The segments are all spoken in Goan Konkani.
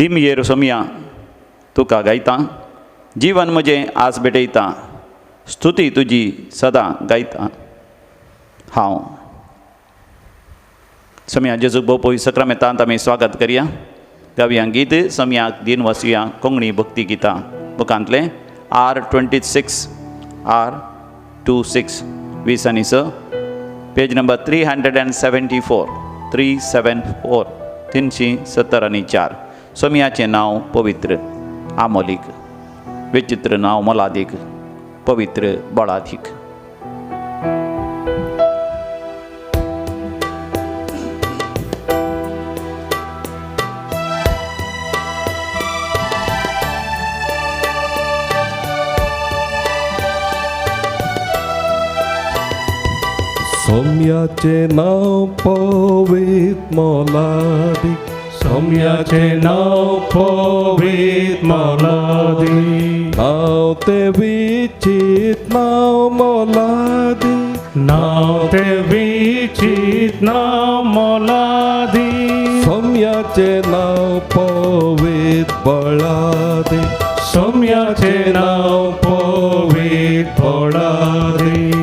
दिमयेर सोमया तुका गायता, जीवन म्हजें आस भेटयता, स्तुती तुजी सदां गायता हांव. सोमया जेजूक भोव सक्रामेतांत आमी स्वागत करया. गावया गीत सोमयाक दिन वसया कोंकणी भक्ती गितां बुकांतलें R26 R26 20 आनी 6, पेज नंबर 374, 374, 374. सोमयाचें नांव पवित्र आमोलीक, विचित्र नांव मोलादीक, पवित्र बळादीक. सोम्याचें नांव पवित्र मोलादीक, सोम्याचें नांव पवित्र मोलादीक, नांव तें विचित्र नांव मोलादीक, नांव तें विचित्र नांव मोलादीक, सोम्याचें नांव पवित्र बळादीक, सोम्याचें नांव पवित्र बळादीक.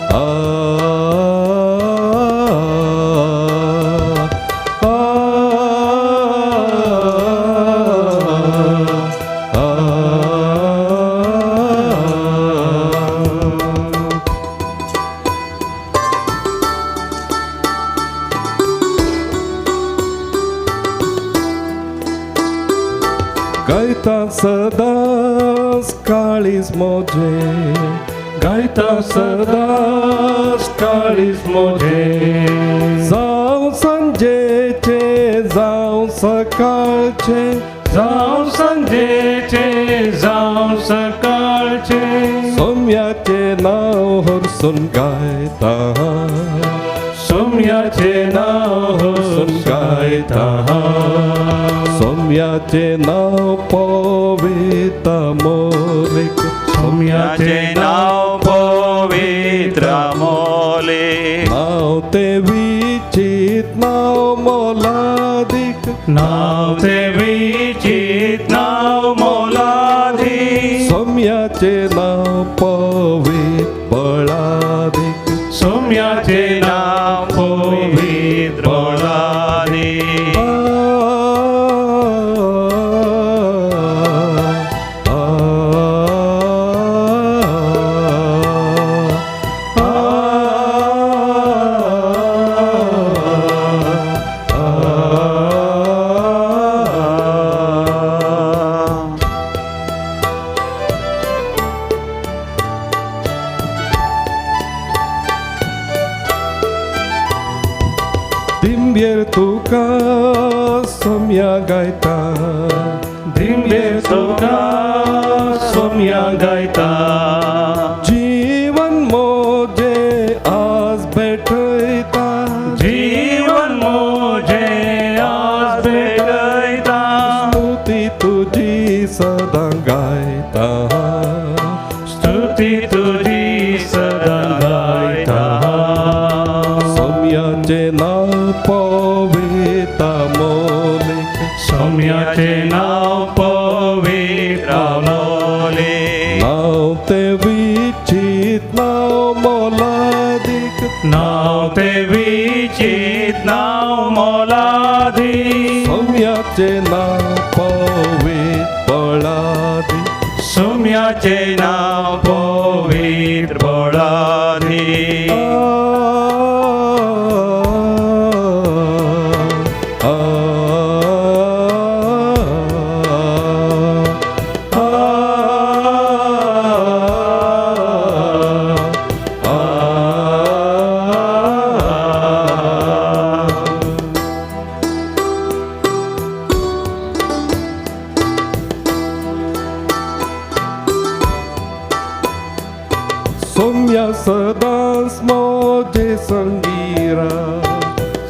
आ आ आ आ. गायता सदांच काळीज मोजें, गायता सदांच काळीज मोजें, जावं सांजेचें जावं सकाळचें, जावं सांजेचें जावं सकाळचें, सोम्याचें नांव हरसून गायता, सोम्याचें नांव हरसून गायता. सोम्याचें नांव पवित्र मोलीक, सोम्याचें नांव पवित्र मोले, नांव तें विचित्र नांव मोलादीक, नांव तें विचित्र नांव मोलादीक, सोम्याचें नांव पवित्र बळादीक, सोम्याचें नांव पवित्र बळादीक. आ आ आ आ. दिंब्येर तुका सोम्या गायता, दिंब्येर तुका सोम्या गायता, जीवन मोजें आज भेटयता, जीवन मोजें आज भेटयता, स्तुती तुजी सदां गायता, स्तुती तुजी सदां गायता. सोम्याचें नांव पवित्र मोलीक, सोम्याचें नांव पवित्र मोलीक, नांव तें विचित्र नांव मोलादीक, नांव तें विचित्र नांव मोलादीक, सोम्याचें नांव पवित्र बळादीक, सोम्याचें नांव पवित्र बळादीक. आ आ आ आ. सोम्या सदांच मोजे संगीरा,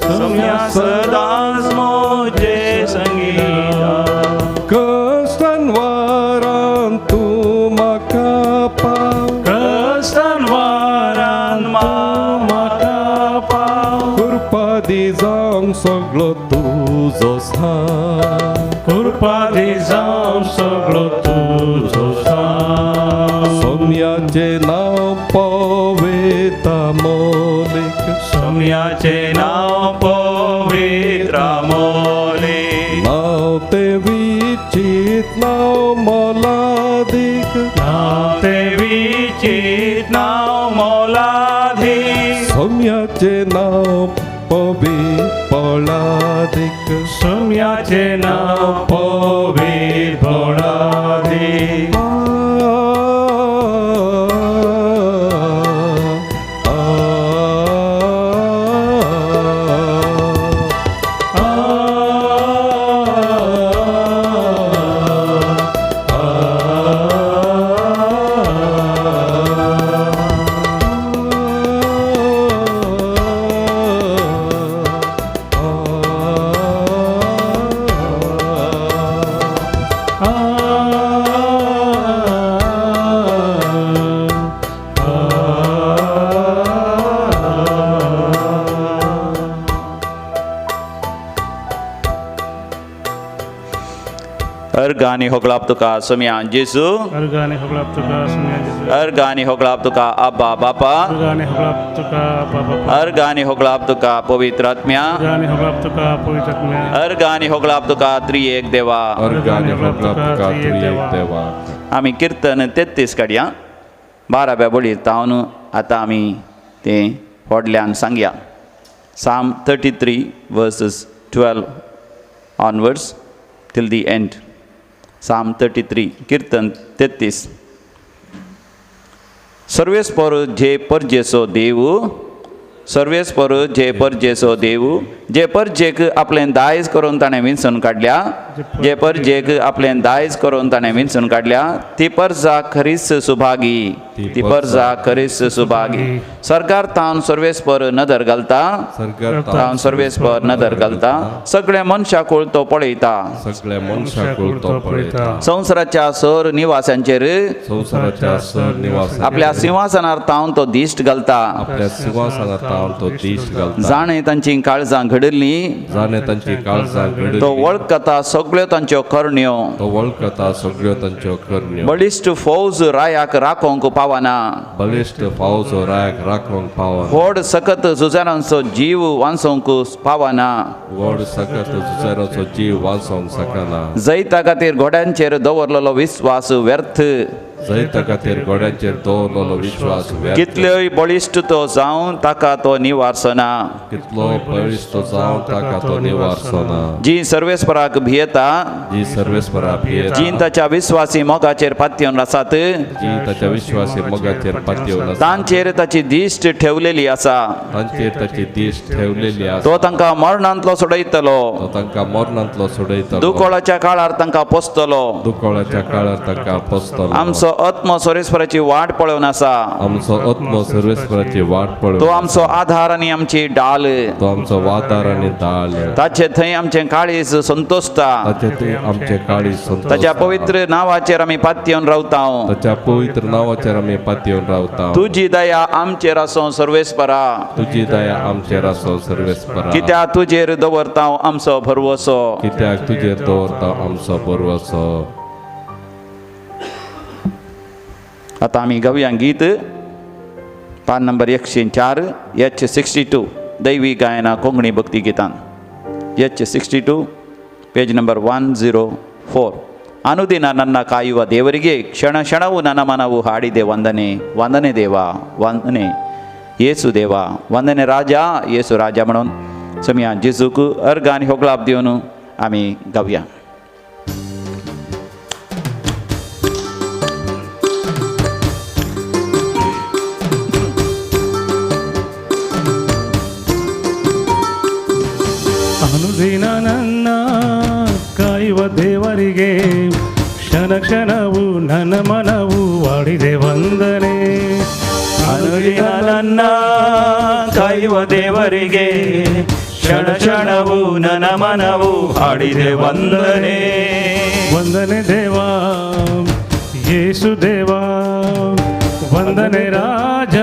सोम्या सदांच मोजे संगीरा, कश्टान वारान तूं म्हाका पाव, कश्टान वारान तूं म्हाका पाव, कृपा दी सगळो तुजो सांग. कृपा दी जावं सगळो तुजो सांग. सोम्याचें नांव पवित्र मोलीक. सोम्याचें नांव पवित्र मोलीक. नांव तें विचीत नांव मोलादीक. नांव तें विचीत नांव मोलादीक. सोम्याचें नांव पवित्र मोलादीक. सोम्याचें नांव पवित्र मोलादीक. आ आ अर्घ आनी होगळाप तुका सोम्या जेजू. अर्घाने होगळाप तुका सोम्या जेजू. अर्घ आनी होगळाप तुका आब्बा बापा. अर्घाने होगळाप तुका आब्बा बापा. अर्घ आनी होगळाप तुका पवित्र आत्म्या. अर्घाने होगळाप तुका पवित्र आत्म्या. अर्घ आनी होगळाप तुका त्रिएक देवा. अर्घाने होगळाप तुका त्रिएक देवा. आमी किर्तन 33 काडया 12व्या बोळीर तावन आतां आमी तें व्हडल्यान सांगया. Psalm 33 verses 12 onwards till the end. Psalm 33 Kirtan 33. सर्वेस्पर जे परजेचो देव, सर्वेस्पर जे परजेचो देव, जे परजेक आपलें दायज करून ताणें विंचून काडल्या, जे परजेक आपलें दायज करून ताणें विंचून काडल्या, ती परजा खरीच सुभागी, ती परजा खरीच सुभागी. सरकार तावन सर्वेस्पर नदर घालता, तावन सर्वेस्पर नदर घालता, सगळ्या मनशाकूळ तो पळयता, सगळ्या मनशाकूळ तो पळयता. संवसाराच्या सर निवासांचेर, संवसाराच्या सर निवास आपल्या सिंहासनार तावन तो दिश्ट घालता, आपल्या सिंहासनार तावन तो दिश्ट घालता. जाणें तांची काळजां घडिल्लीं, जाणें तांची काळजां घडिल्लीं, तो वळखता सगळ्यो तांच्यो करण्यो, तो वळखता सगळ्यो तांच्यो करण्यो. बळिश्ट फौज रायाक राखोवंक पावना, बळिश्ट फौज रायाक राखोवंक पावना, व्हड सकत झुजारांचो जीव वांचोवंक पावना, व्हड सकत झुजारांचो जीव वांचोवंक शकना. जैता खातीर घोड्यांचेर दवरलेलो विस्वास व्यर्थ, जैता खातीर घोड्यांचेर दवरलेलो विश्वास व्यर्थ. कितलोय बळिश्ट तो जावन ताका तो निवारसना, कितलो बळिश्ट जावन ताका तो निवारसना. जी सर्वेस्पराक भियेता, जी सर्वेस्पराक भियेता, जी ताच्या विस्वासी मोगाचेर पातयेवन आसात, जी ताच्या विश्वासी मोगाचेर पातयेवन आसात, तांचेर ताची दिश्ट ठेवलेली आसा, तांचेर ताची दिश्ट ठेवलेली आसा. तो तांकां मरणांतलो सोडयतलो, तो तांकां मरणांतलो सोडयतलो, दुकळाच्या काळार तांकां पोसतलो, दुकळाच्या काळार तांकां पोसतलो. आमचो आत्मो सर्वेस्पराची वाट पळोवन आसा, आमचो आत्मो सर्वेस्पराची वाट पळोवन, तो आमचो आधार आनी आमची डाल, तो आमचो आधार आनी डाल. ताचे थंय आमचें काळीज संतोषता, ताचे थंय आमचें काळीज संतोषता. ताच्या पवित्र नांवाचेर आमी पातयेवन रावता, ताच्या पवित्र नांवाचेर आमी पातयेवन रावता. तुजी दया आमचेर आसूं सर्वेस्परा, तुजी दया आमचेर आसूं सर्वेस्परा. कित्याक तुजेर दवरता आमचो भरवसो, कित्याक तुजेर दवरता आमचो भरवसो. आतां आमी गावया गीत पान नंबर 104 H62 दैवी गायना कोंकणी भक्ती गितान H62 page number 104. ಅನುದಿನ ನನ್ನ ಕಾಯುವ ದೇವರಿಗೆ ಕ್ಷಣ ಕ್ಷಣವೂ ನನ್ನ ಮನವು ಹಾಡಿದೆ ವಂದನೆ, ವಂದನೆ ದೇವ, ವಂದನೆ ಯೇಸು ದೇವ, ವಂದನೆ ರಾಜ ಯೇಸು ರಾಜ म्हणून समिया जेजूक अर्घ आनी होगळाप दिवन आमी गावया. ಅನುದಿನ ನನ್ನ ಕಾಯುವ ದೇವರಿಗೆ ಕ್ಷಣ ಕ್ಷಣವೂ ನನ್ನ ಮನವು ಹಾಡಿದೆ ವಂದನೆ. ಅನುದಿನ ನನ್ನ ಕಾಯುವ ದೇವರಿಗೆ ಕ್ಷಣ ಕ್ಷಣವೂ ನನ್ನ ಮನವು ಹಾಡಿದೆ ವಂದನೆ. ವಂದನೆ ದೇವಾ ಯೇಸು ದೇವಾ, ವಂದನೆ ರಾಜ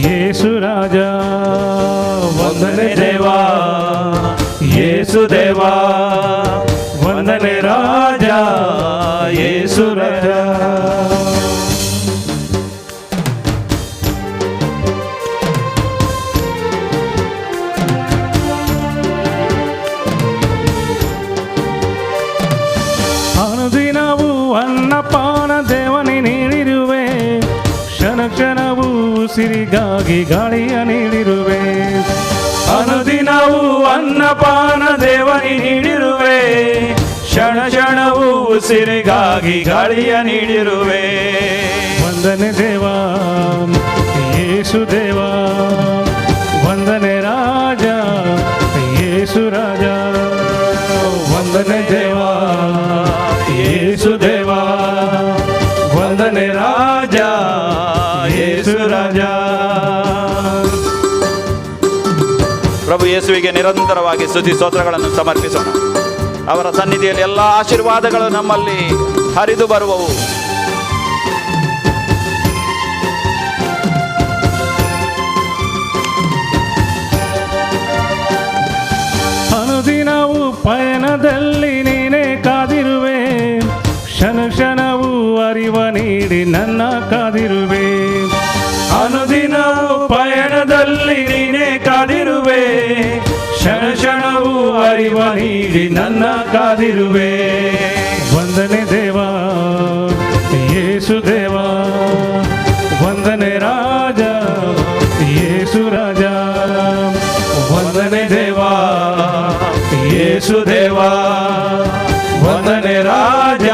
ಯೇಸು ರಾಜ, ವಂದನೆ ದೇವಾ येसु देवा, ವಂದನೆ ರಾಜ ಯೇಸು ರಾಜ. ಅನುದಿನವೂ ಅನ್ನಪಾನ ದೇವನಿ ನೀಡಿರುವೆ, ಕ್ಷಣ ಕ್ಷಣವೂ ಉಸಿರಿಗಾಗಿ ಗಾಳಿಯ ನೀಡಿರುವೆ. ಅನುದಿನವೂ ಅನ್ನಪಾನ ದೇವನಿ ನೀಡಿರುವೆ, ಕ್ಷಣ ಕ್ಷಣವೂ ಉಸಿರಿಗಾಗಿ ಗಾಳಿಯ ನೀಡಿರುವೆ. ವಂದನೆ ದೇವಾ ಯೇಸು ದೇವಾ, ವಂದನೆ ರಾಜ ಯೇಸು ರಾಜ. ವಂದನೆ ದೇವಾ ಯೇಸು ದೇವಾ, ವಂದನೆ ರಾಜ ಯೇಸು ರಾಜ. ಪ್ರಭು ಯೇಸುವಿಗೆ ನಿರಂತರವಾಗಿ ಸ್ತುತಿ ಸ್ತೋತ್ರಗಳನ್ನು ಸಮರ್ಪಿಸೋಣ. ಅವರ ಸನ್ನಿಧಿಯಲ್ಲಿ ಎಲ್ಲ ಆಶೀರ್ವಾದಗಳು ನಮ್ಮಲ್ಲಿ ಹರಿದು ಬರುವವು. ಅನುದಿನವೂ ಪಯಣದಲ್ಲಿ ನೀನೇ ಕಾದಿರುವೆ, ಕ್ಷಣ ಕ್ಷಣವೂ ಅರಿವ ನೀಡಿ ನನ್ನ ಕಾದಿರುವೆ. ಅನುದಿನವೂ ಪಯಣದಲ್ಲಿ ನೀನೇ ಕಾದಿರುವೆ, ಕ್ಷಣ ಕ್ಷಣವೂ ಅರಿವ ನೀಡಿ ನನ್ನ ಕಾದಿರುವೆ. ವಂದನೆ ದೇವಾ ಯೇಸು ದೇವಾ, ವಂದನೆ ರಾಜ ಯೇಸು ರಾಜ. ವಂದನೆ ದೇವಾ ಯೇಸು ದೇವಾ, ವಂದನೆ ರಾಜ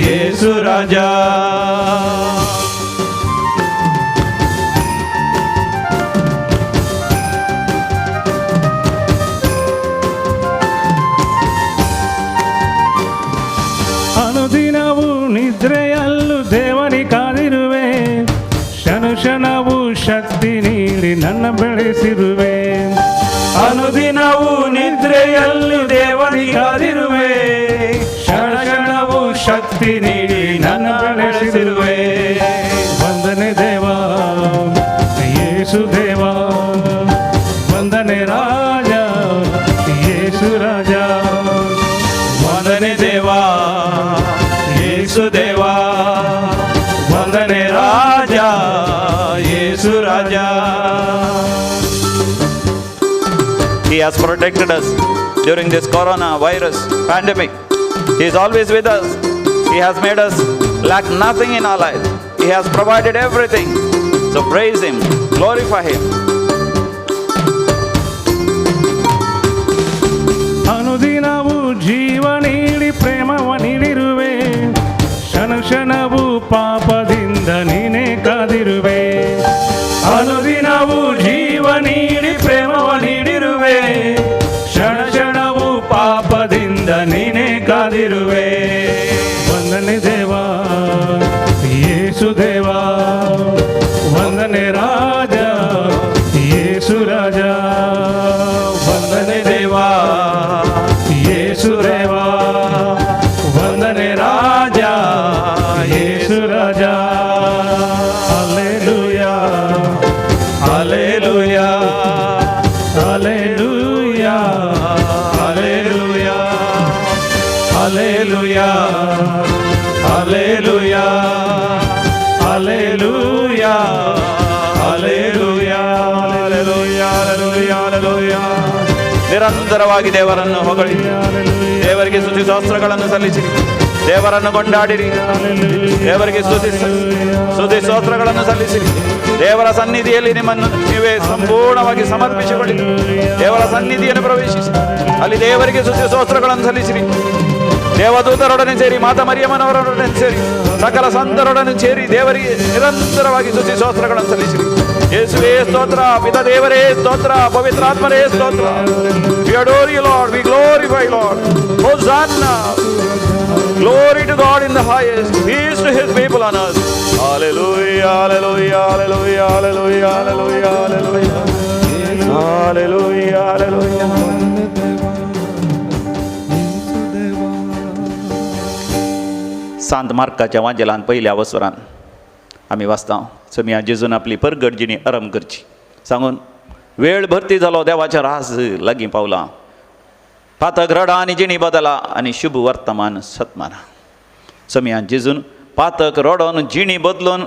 ಯೇಸು ರಾಜ. ಅನುದಿನವೂ ನಿದ್ರೆಯಲ್ಲೂ ದೇವನಿ ಕಾದಿರುವೆ, ಕ್ಷಣ ಕ್ಷಣವೂ ಶಕ್ತಿ ನೀಡಿ ನನ್ನ ಬೆಳೆಸಿರುವೆ. ಅನುದಿನವೂ ನಿದ್ರೆಯಲ್ಲಿ ದೇವನಿ ಕಾದಿರುವೆ, ಕ್ಷಣ ಕ್ಷಣವೂ ಶಕ್ತಿ ನೀಡಿ ನನ್ನ ಬೆಳೆಸಿರುವೆ. ವಂದನೆ ದೇವಾ ಯೇಸು ದೇವಾ, ವಂದನೆ ರಾಜ ಯೇಸು ರಾಜ. ವಂದನೆ ದೇವಾ ಯೇಸು ದೇವಾ, ವಂದನೆ ರಾಜ ಯೇಸು ರಾಜ. He has protected us during this coronavirus pandemic. He is always with us. He has made us lack nothing in our life. He has provided everything. So praise Him, glorify Him. ಅನುದಿನವೂ ಜೀವ ನೀಡಿ ಪ್ರೇಮವ ನೀಡಿರುವೆ, ಕ್ಷಣ ಕ್ಷಣವೂ ಪಾಪದಿಂದ ನೀನೇ ಕಾದಿರುವೆ. ಅನುದಿನವೂ ಜೀವ ನೀಡಿ ಪ್ರೇಮವ ನೀಡಿರುವೆ, ಕ್ಷಣ ಕ್ಷಣವೂ ಪಾಪದಿಂದ ನೀನೇ ಕಾದಿರುವೆ. ವಂದನೆ ದೇವಾ ಯೇಸು ದೇವಾ, ವಂದನೆ ರಾಜ ಯೇಸು ರಾಜ. ವಂದನೆ ದೇವಾ ಯೇಸು ದೇವಾ, ವಂದನೆ ರಾಜ ಯೇಸು ಯೇಸು ರಾಜ. Alleluia, alleluia, alleluia, alleluia, alleluia, alleluia, alleluia, alleluia, alleluia, alleluia, alleluia. ನಿರಂತರವಾಗಿ ದೇವರನ್ನು ಹೊಗಳಿ, ದೇವರಿಗೆ ಸ್ತುತಿ ಸ್ತೋತ್ರಗಳನ್ನು ಸಲ್ಲಿಸಿರಿ, ದೇವರನ್ನು ಕೊಂಡಾಡಿರಿ, ದೇವರಿಗೆ ಸ್ತುತಿ ಸ್ತುತಿ ಸ್ತೋತ್ರಗಳನ್ನು ಸಲ್ಲಿಸಿರಿ. ದೇವರ ಸನ್ನಿಧಿಯಲ್ಲಿ ನಿಮ್ಮನ್ನು ನೀವೇ ಸಂಪೂರ್ಣವಾಗಿ ಸಮರ್ಪಿಸಿಕೊಳ್ಳಿ. ದೇವರ ಸನ್ನಿಧಿಯನ್ನು ಪ್ರವೇಶಿಸಿ ಅಲ್ಲಿ ದೇವರಿಗೆ ಸ್ತುತಿ ಸ್ತೋತ್ರಗಳನ್ನು ಸಲ್ಲಿಸಿರಿ. ದೇವದೂತರೊಡನೆ ಸೇರಿ, ಮಾತಾ ಮರಿಯಮ್ಮನವರೊಡನೆ ಸೇರಿ, ಸಕಲ ಸಂತರೊಡನೆ ಸೇರಿ ದೇವರಿಗೆ ನಿರಂತರವಾಗಿ ಸ್ತುತಿ ಸ್ತೋತ್ರಗಳನ್ನು ಸಲ್ಲಿಸಿರಿ. ಯೇಸುವೇ ಸ್ತೋತ್ರ, ಪಿತ ದೇವರೇ ಸ್ತೋತ್ರ, ಪವಿತ್ರಾತ್ಮರೇ ಸ್ತೋತ್ರ. We adore you, Lord. We glorify, Lord. Hosanna. Glory to God in the highest. Peace to his people on earth. Hallelujah, hallelujah, hallelujah, hallelujah, hallelujah, hallelujah. Hallelujah, hallelujah. सांत मार्काच्या वांजेलान पयल्या अवसरान आमी वाचता, समिया जेजून आपली परगट जिणी आरंभ करची सांगून वेळ भरती जालो, देवाच्या रास लागीं पावला. पातक रडा आनी जिणी बदला आनी शुभ वर्तमान सत्माना. समयान जेजून पातक रडोन जिणी बदलून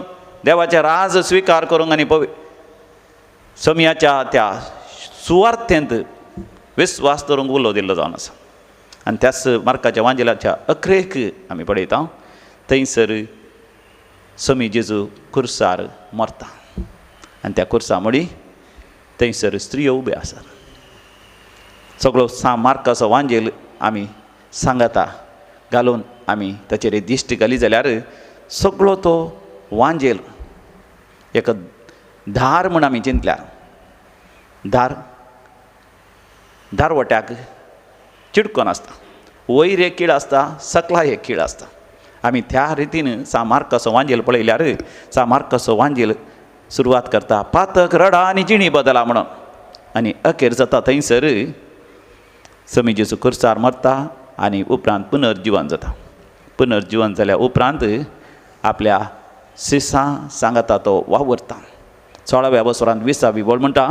देवाचे राज स्विकार करूंक आनी समयाच्या त्या सुवार्थेंत विस्वास दवरूंक उलो दिल्लो जावन आसा. आनी त्याच मार्काच्या वांजेलाच्या अखरेक आमी पळयता, थंयसर समी जेजू कुर्सार मरता आनी त्या कुर्सा मडी थंयसर स्त्रियो उब्यो आसात. सगळो सा मार्काचो वांजेल आमी सांगाता घालून आमी ताचेर दिश्ट घाली जाल्यार सगळो तो वांजेल एक धार म्हूण आमी चिंतल्यार धार धारवट्याक चिडकोन आसता, वयर एक कीड आसता, सकला एक कीड आसता. आमी त्या रितीन सा मार्काचो वांजेल पळयल्यार सा मार्काचो वांजेल सुरवात करता पातक रडा आनी जिणी बदला म्हणून, आनी अखेर जाता थंयसर समी जेजू कुर्सार मरता आनी उपरांत पुनर्जिवन जाता. पुनर्जिवन जाल्या उपरांत आपल्या सिसां सांगाता तो वावुरता. 16व्या वसरांत 20वी वळ म्हणटा,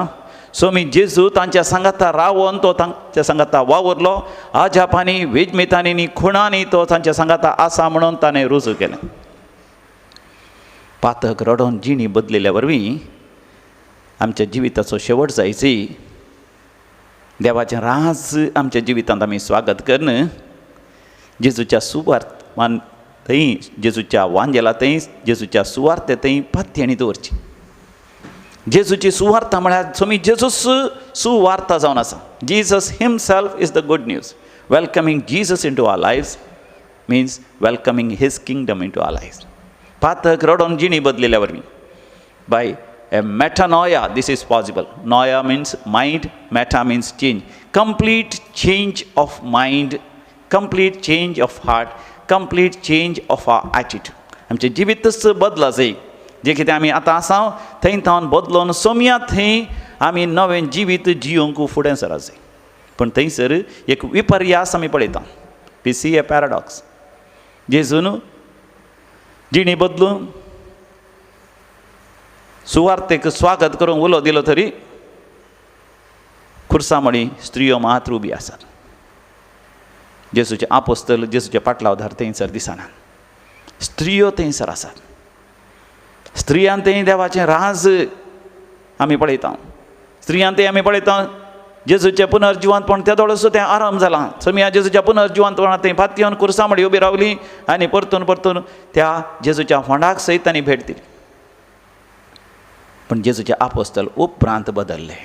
स्वामी जेजू तांच्या सांगाता रावन तो तांच्या सांगाता वावुरलो, आजापांनी वेजमितांनी आनी खुणांनी तो तांच्या सांगाता आसा म्हणून ताणें रुजू केलें. पातक रडोन जिणी बदलिल्ल्या वरवीं आमच्या जिविताचो शेवट जायची देवाचें राज आमच्या जिवितांत आमी स्वागत करून जेजूच्या सुवार्थमान थंय, जेजूच्या वांजेला थंय, जेजूच्या सुवार्थे थंय पातयेणी दवरची. जेजूची सुवार्ता म्हळ्यार स्वामी जेजूस सुवार्ता जावन आसा. Jesus himself is the good news. Welcoming Jesus into our lives means welcoming his kingdom into our lives. पातक रडोन जिणी बदलिल्ल्या वरवीं by a metanoia this is possible. Noia means mind, meta means change. Complete change of mind, complete change of heart, complete change of our attitude. आमचें जिवीतच बदला जाय. जें कितें आमी आतां आसा थंय थावन बदलोन सोमया थंय आमी नवें जिवीत जियोंक फुडें सरा जाय. पूण थंयसर एक विपर्यास आमी पळयता, we see a paradox. जेजून जिणी बदलून सुवार्थेक स्वागत करूंक उलो दिलो तरी खुर्सामणी स्त्रियो मात्र उबी आसात. जेजूचे आपोस्तल जेजूचे पाटलावधार थंयसर दिसना, स्त्रियो थंयसर आसात. स्त्रियान थंय देवाचें राज आमी पळयता, स्त्रियान थंय आमी पळयता जेजूचें पुनर्जिवंतपण तेदोळसो तें आराम जालां. समया जेजूच्या पुनर्जिवंतपणांत थंय फातयेवन कुर्सामडी उबी रावली आनी परतून परतून त्या जेजूच्या फोंडाक सयत तांणी भेट दिली. पूण जेजूचे आपोस्तल उपरांत बदल्ले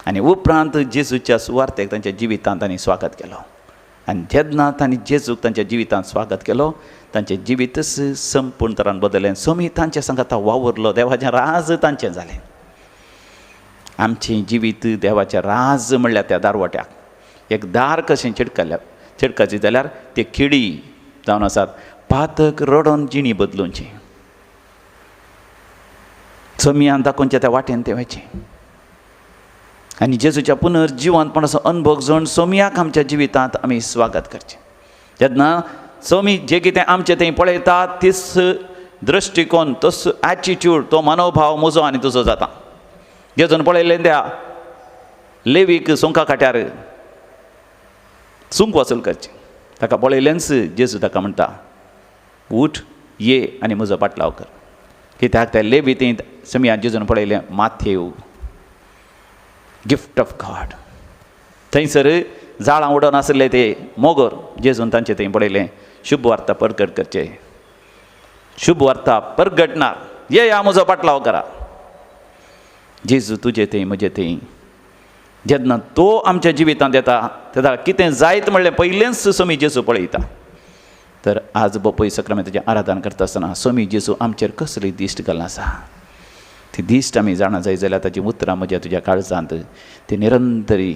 आनी उपरांत जेजूच्या सुवार्थेक तांच्या जिवितांत तांणी स्वागत केलो. आनी जेन्ना तांणी जेजूक तांच्या जिवितांत स्वागत केलो तांचें जिवीतच संपूर्ण तरान बदललें. सोमी तांच्या सांगाता वावुरलो, देवाचें राज तांचें जालें. आमचें जिवीत देवाचें राज म्हणल्यार त्या दारवट्याक एक दार कशें चिडकल्या चिडकाची जाल्यार ते किडी जावन आसात. पातक रडोन जिणी बदलुची, सोमयान दाखोवच्या त्या वाटेन तें वयचें आनी जेजूच्या पुनर्जिवंतपणाचो अनुभव घेवन सोमयाक आमच्या जिवितांत आमी स्वागत करचें. जेन्ना सोमी जें कितें आमचें थंय पळयता तीच दृश्टिकोन, तोच एटिट्यूड, तो मनोभाव म्हजो आनी तुजो जाता. जेजून पळयलें त्या लेवीक सुंका काट्यार सुंक वसूल करचें, ताका पळयलेंच जेजू ताका म्हणटा उठ ये आनी म्हजो पाटलाव कर. कित्याक त्या लेवी थंय सोमयान जेजून पळयलें माथेव गिफ्ट ऑफ गॉड. थंयसर जाळां उडोवन आशिल्ले ते मोगोर जेजून तांचे थंय पळयलें शुभ वार्ता परगट करचे, शुभ वार्ता परगटणार, ये या म्हजो पाटलाव करा. जेजू तुजे थंय म्हजे थंय जेन्ना तो आमच्या जिवितांत येता तेन्ना कितें जायत म्हणलें पयलेंच सोमी जेजू पळयता. तर आज बोपय सक्रामेंताचें आराधन करता आसतना सोमी जेजू आमचेर कसली दिश्ट घालना आसा ती दिश्ट आमी जाणा जाय जाल्यार ताची उतरां म्हज्या तुज्या काळजांत ती निरंतरी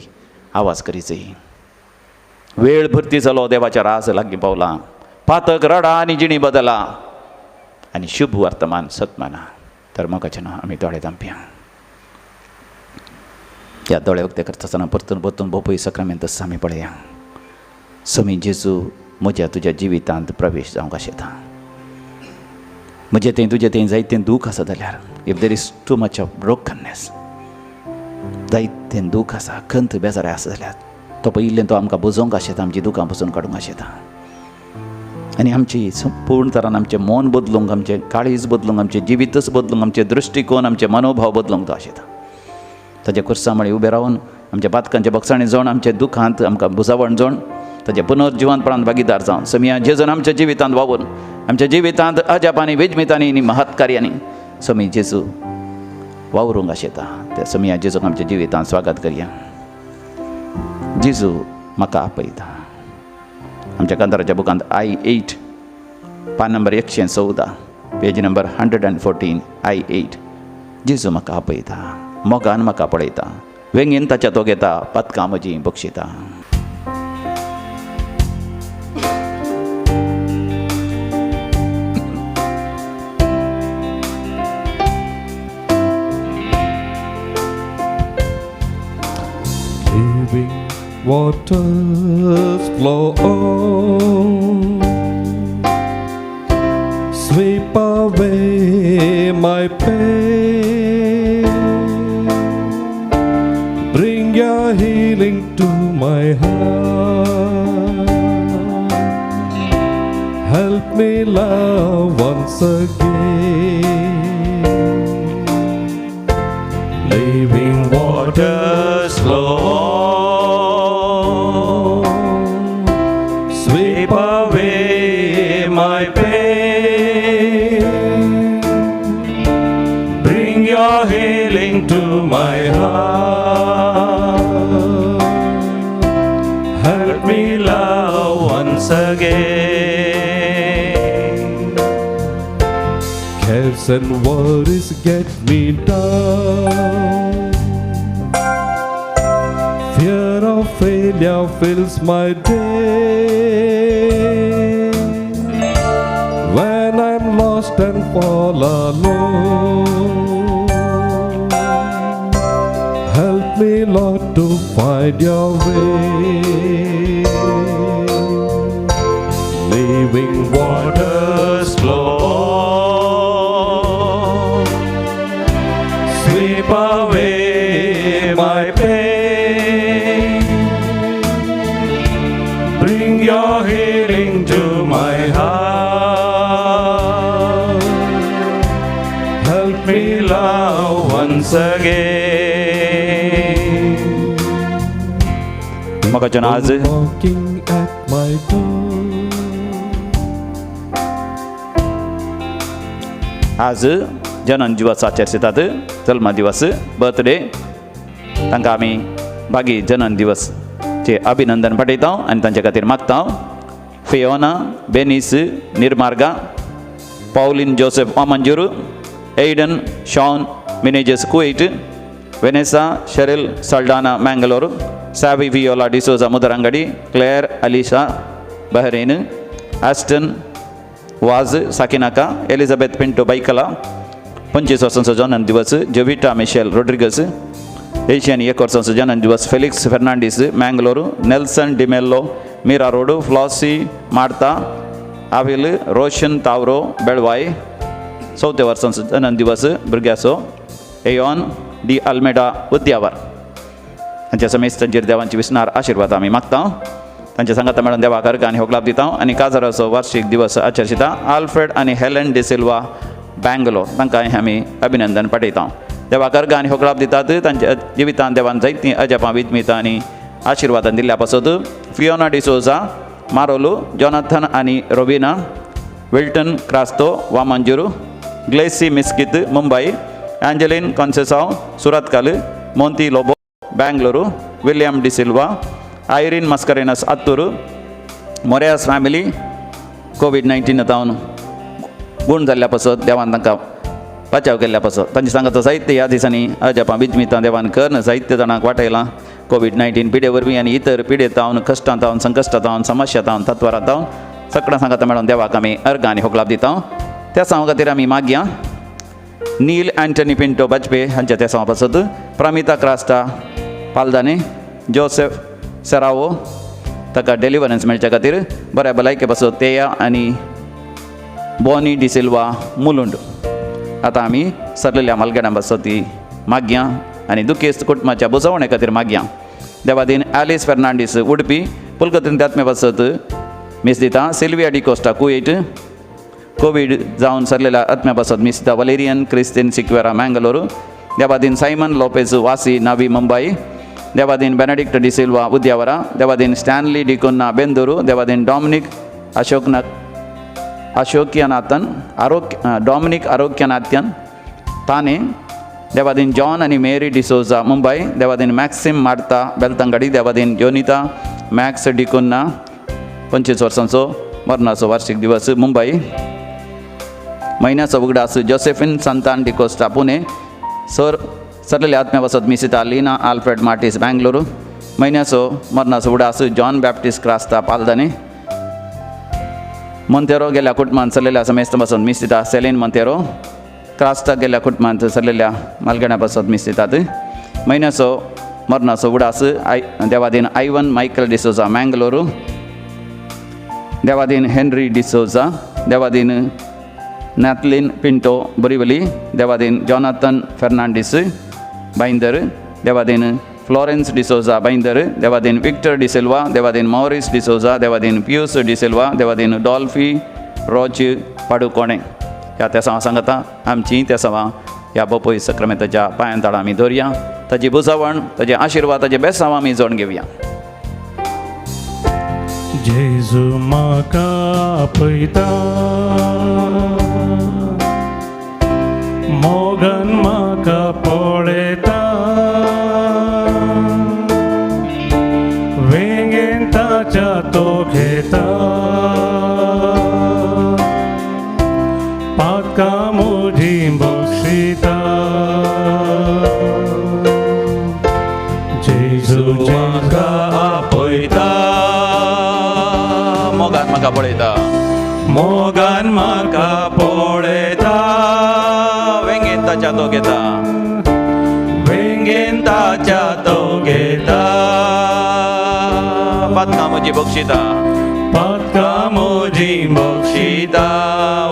आवाज करीत जाय. वेळ भरती जालो, देवाच्या राज लागीं पावलां, पातक रडा आनी जिणी बदला आनी शुभ वर्तमान सत्माना. तर मोगाचें नांव आमी दोळे धांपया. ह्या दोळे उक्ते करता आसतना परतून परतून बोपय सक्रामेंत आमी पळया सोमी जेजू म्हज्या तुज्या जिवितांत प्रवेश जावंक आशेता. म्हजें थंय तुजें थंय जायतें दूख आसा जाल्यार if there is too much of brokenness, जायतें दूख आसा, खंत बेजाराय आसा जाल्यार तो पयिल्लें तो आमकां बुजोवंक आशेता, आमची दुकां पुसून काडूंक आशेता आनी आमची संपूर्ण तरान आमचें मन बदलूंक, आमचें काळीज बदलूंक, आमचें जिवीतच बदलूंक, आमचें दृश्टिकोन, आमचें मनोभाव बदलूंक तो आशेता. ताच्या खुर्सा मळी उबें रावन आमच्या पातकांच्या बक्षांनी जावन, आमच्या दुखांत आमकां बुजावण जावन, ताच्या पुनर्जिवनपणांत भागीदार जावन समिया जेजून आमच्या जिवितांत वावून आमच्या जिवितांत अजापांनी, विजमितांनी आनी महत्कार्यांनी समी जेजू वावरूंक आशेता. त्या समिया जेजूक आमच्या जिवितांत स्वागत करया. जेजू म्हाका आपयता. आमच्या कांताराच्या बुकांत I-8 पान number 114, page number 114, I-8. जेजू म्हाका आपयता, मोगान म्हाका पळयता, वेंगेन ताच्या तो घेता, पातकां म्हजी बक्षिता. Living waters flow on, sweep away my pain, bring your healing to my heart, help me love once again. Living waters flow on, sweep away my pain, bring your healing to my heart, help me love once again. Cares and worries get me down, fear of failure fills my day. When I'm lost and fall alone, help me, Lord, to find your way. Living waters flow on, sweep away my pain, bring your healing to my heart, help me love once again. मोगाचें आज Knocking at my door. आज जनन दिवस आचरितात, जल्म दिवस, बर्थडे. तांकां आमी बागी जनन दिवसचे अभिनंदन पाठयता आनी तांचे खातीर मागता. Fiona Benis Nirmarga, Pauline Joseph Omanjur, Aiden Sean Menezes Kuwait, Vanessa Cheryl Saldanha Mangalore, Savi Viola D'Souza Mudarangadi, Claire Alisha Bahrain, Aston Vaz Sakinaka, Elizabeth Pinto Byculla, 25 वर्सांचो जनन दिवस, जोविटा मिशेल रोड्रिगस, एशियन 1 वर्सांचो जनन दिवस, Felix Fernandes Mangalore, Nelson D'Mello Mira road, Flossie Martha Avil, Roshan Tavro Belvai, 4 वर्सांचो जनन दिवस भुरग्याचो, एयॉन डी अल्मेडा उद्यावर. तांच्या समेस्तांचेर देवांची विसणार आशिर्वाद आमी मागता. तांच्या सांगाता मेळून देवाक अर्घ आनी होगलाप दिता आनी काजाराचो वार्षिक दिवस आचरिता आल्फ्रेड आनी हेलन डिसिल्वा बँगलोर, तांकां आमी अभिनंदन पाठयता. देवाक अर्घ आनी होगलाप दितात. तांच्या जिवितांत देवान जायतीं अजापां विजमितां आनी आशिर्वादान दिल्ल्या पासत फियोना डिसोजा मारोलू, जॉनाथन आनी Robina, Wilton Crasto Vamanjoor, Glacy Mesquite Mumbai, Angeline Conceicao Surathkal, Monty Lobo Bengaluru, William D'Silva, Irene Mascarenhas Attur, Moraes family COVID-19 तावन गूण जाल्ल्या पासत देवान तांकां बचाव केल्ल्या पासत तांचे सांगात साहित्य ह्या दिसांनी अजापां विजमितां देवान करून साहित्य जाणांक वाटयलां. COVID-19 पिडे वरवीं आनी इतर पिडे तावन, कश्टां तावन, संकश्टां तावन, समस्या तावन, तत्वारां तावन सगळ्यां सांगाता मेळून देवाक आमी अर्घ आनी होगलाप दिता. त्या सांवा खातीर आमी मागया नील अँटनी पिंटो बाजपे हांच्या त्या सांवा पासत, प्रमिता क्रास्टा पालदाने, जोसेफ सेरावो ताका डेलिवरन्स मेळच्या खातीर, बऱ्या भलायके पासत तेया आनी बॉनी डिसिल्वा मुलुंड. आतां आमी सरलेल्या मालगड्यां पासत ती मागया आनी दुखेस्त कुटुंबाच्या बुजवणे खातीर मागया. देवादीन एलिस फेर्नांडीस उडपी पुलकतीन आत्म्या पासत मीस दिता सिल्विया डिकोस्टा कुवेट कोवीड जावन सरलेल्या आत्म्या पासत मीस दिता वलेरियन क्रिस्तीन सिक्वेरा मँगलोर देवादीन सायमन लोपेज वासी नवी मुंबई देवादीन बेनेडिक्ट डिसिल्वा उद्यावरा देवादीन स्टॅनली डिकोन्ना बेंदुरू देवादीन डॉमिनिक अशोकना अशोक्यनाथन आरोग्य डॉमिनिक आरोग्यनाथ्यन ताने देवादीन जॉन आनी मेरी डिसोजा मुंबय देवादीन मॅक्सिम मार्ता बेलतंगडी देवादीन योनिता मॅक्स डिकुन्ना 25 वर्सांचो मरणाचो वार्षिक दिवस मुंबय म्हयन्याचो उगडास जोसेफिन संतान डिकोस्टा पुणे सर सरलेल्या आत्म्या वसत मिसिता लीना आल्फ्रेड मार्टीस बँगलोरू म्हयन्याचो मरणाचो उगडास जॉन बॅप्टिस्ट क्रास्ता पालदानी मोंतेरो गेल्या कुटुंबांत सरलेल्या समेस्त बसून मीस दिता सेलीन मोंतेरो क्रास्ता गेल्या कुटुंबांत सरलेल्या मालगण्या पासत मीस दितात म्हयन्याचो मरणाचो उगडास I देवादीन आयवन मायकल डिसोजा मँगलोरू देवादीन हेनरी डिसोजा देवादीन नॅथलीन पिंटो बोरिवली देवादीन जॉनाथन फेर्नांडीस भाईंदर देवादीन फ्लॉरेन्स डिसोजा भाईंदर देवादीन विक्टर डिसिल्वा देवादीन मॉरिस डिसोजा देवादीन पियूस डिसिल्वा देवादीन डॉल्फी रोच पाडुकोणे ह्या तेसांवा सांगता आमची तेसांवां ह्या बोपोय सक्रमेताच्या पांयान ताळां आमी दवरया ताजी बुजावण ताजे आशिर्वाद ताजे बेसांव आमी जोड घेवया. जेजू म्हाका आपयता मोगान म्हाका पळयता वेंगेन ताच्या तो घेता पातकां म्हजीं बक्षिता जेजू म्हाका आपयता मोगान म्हाका पळयता मोगान म्हाका पळयता वेंगेन ताच्या तो घेता वेंगेन ताच्या तो घेता पातकां म्हजी बक्षिता पातकां म्हजीं बक्षिता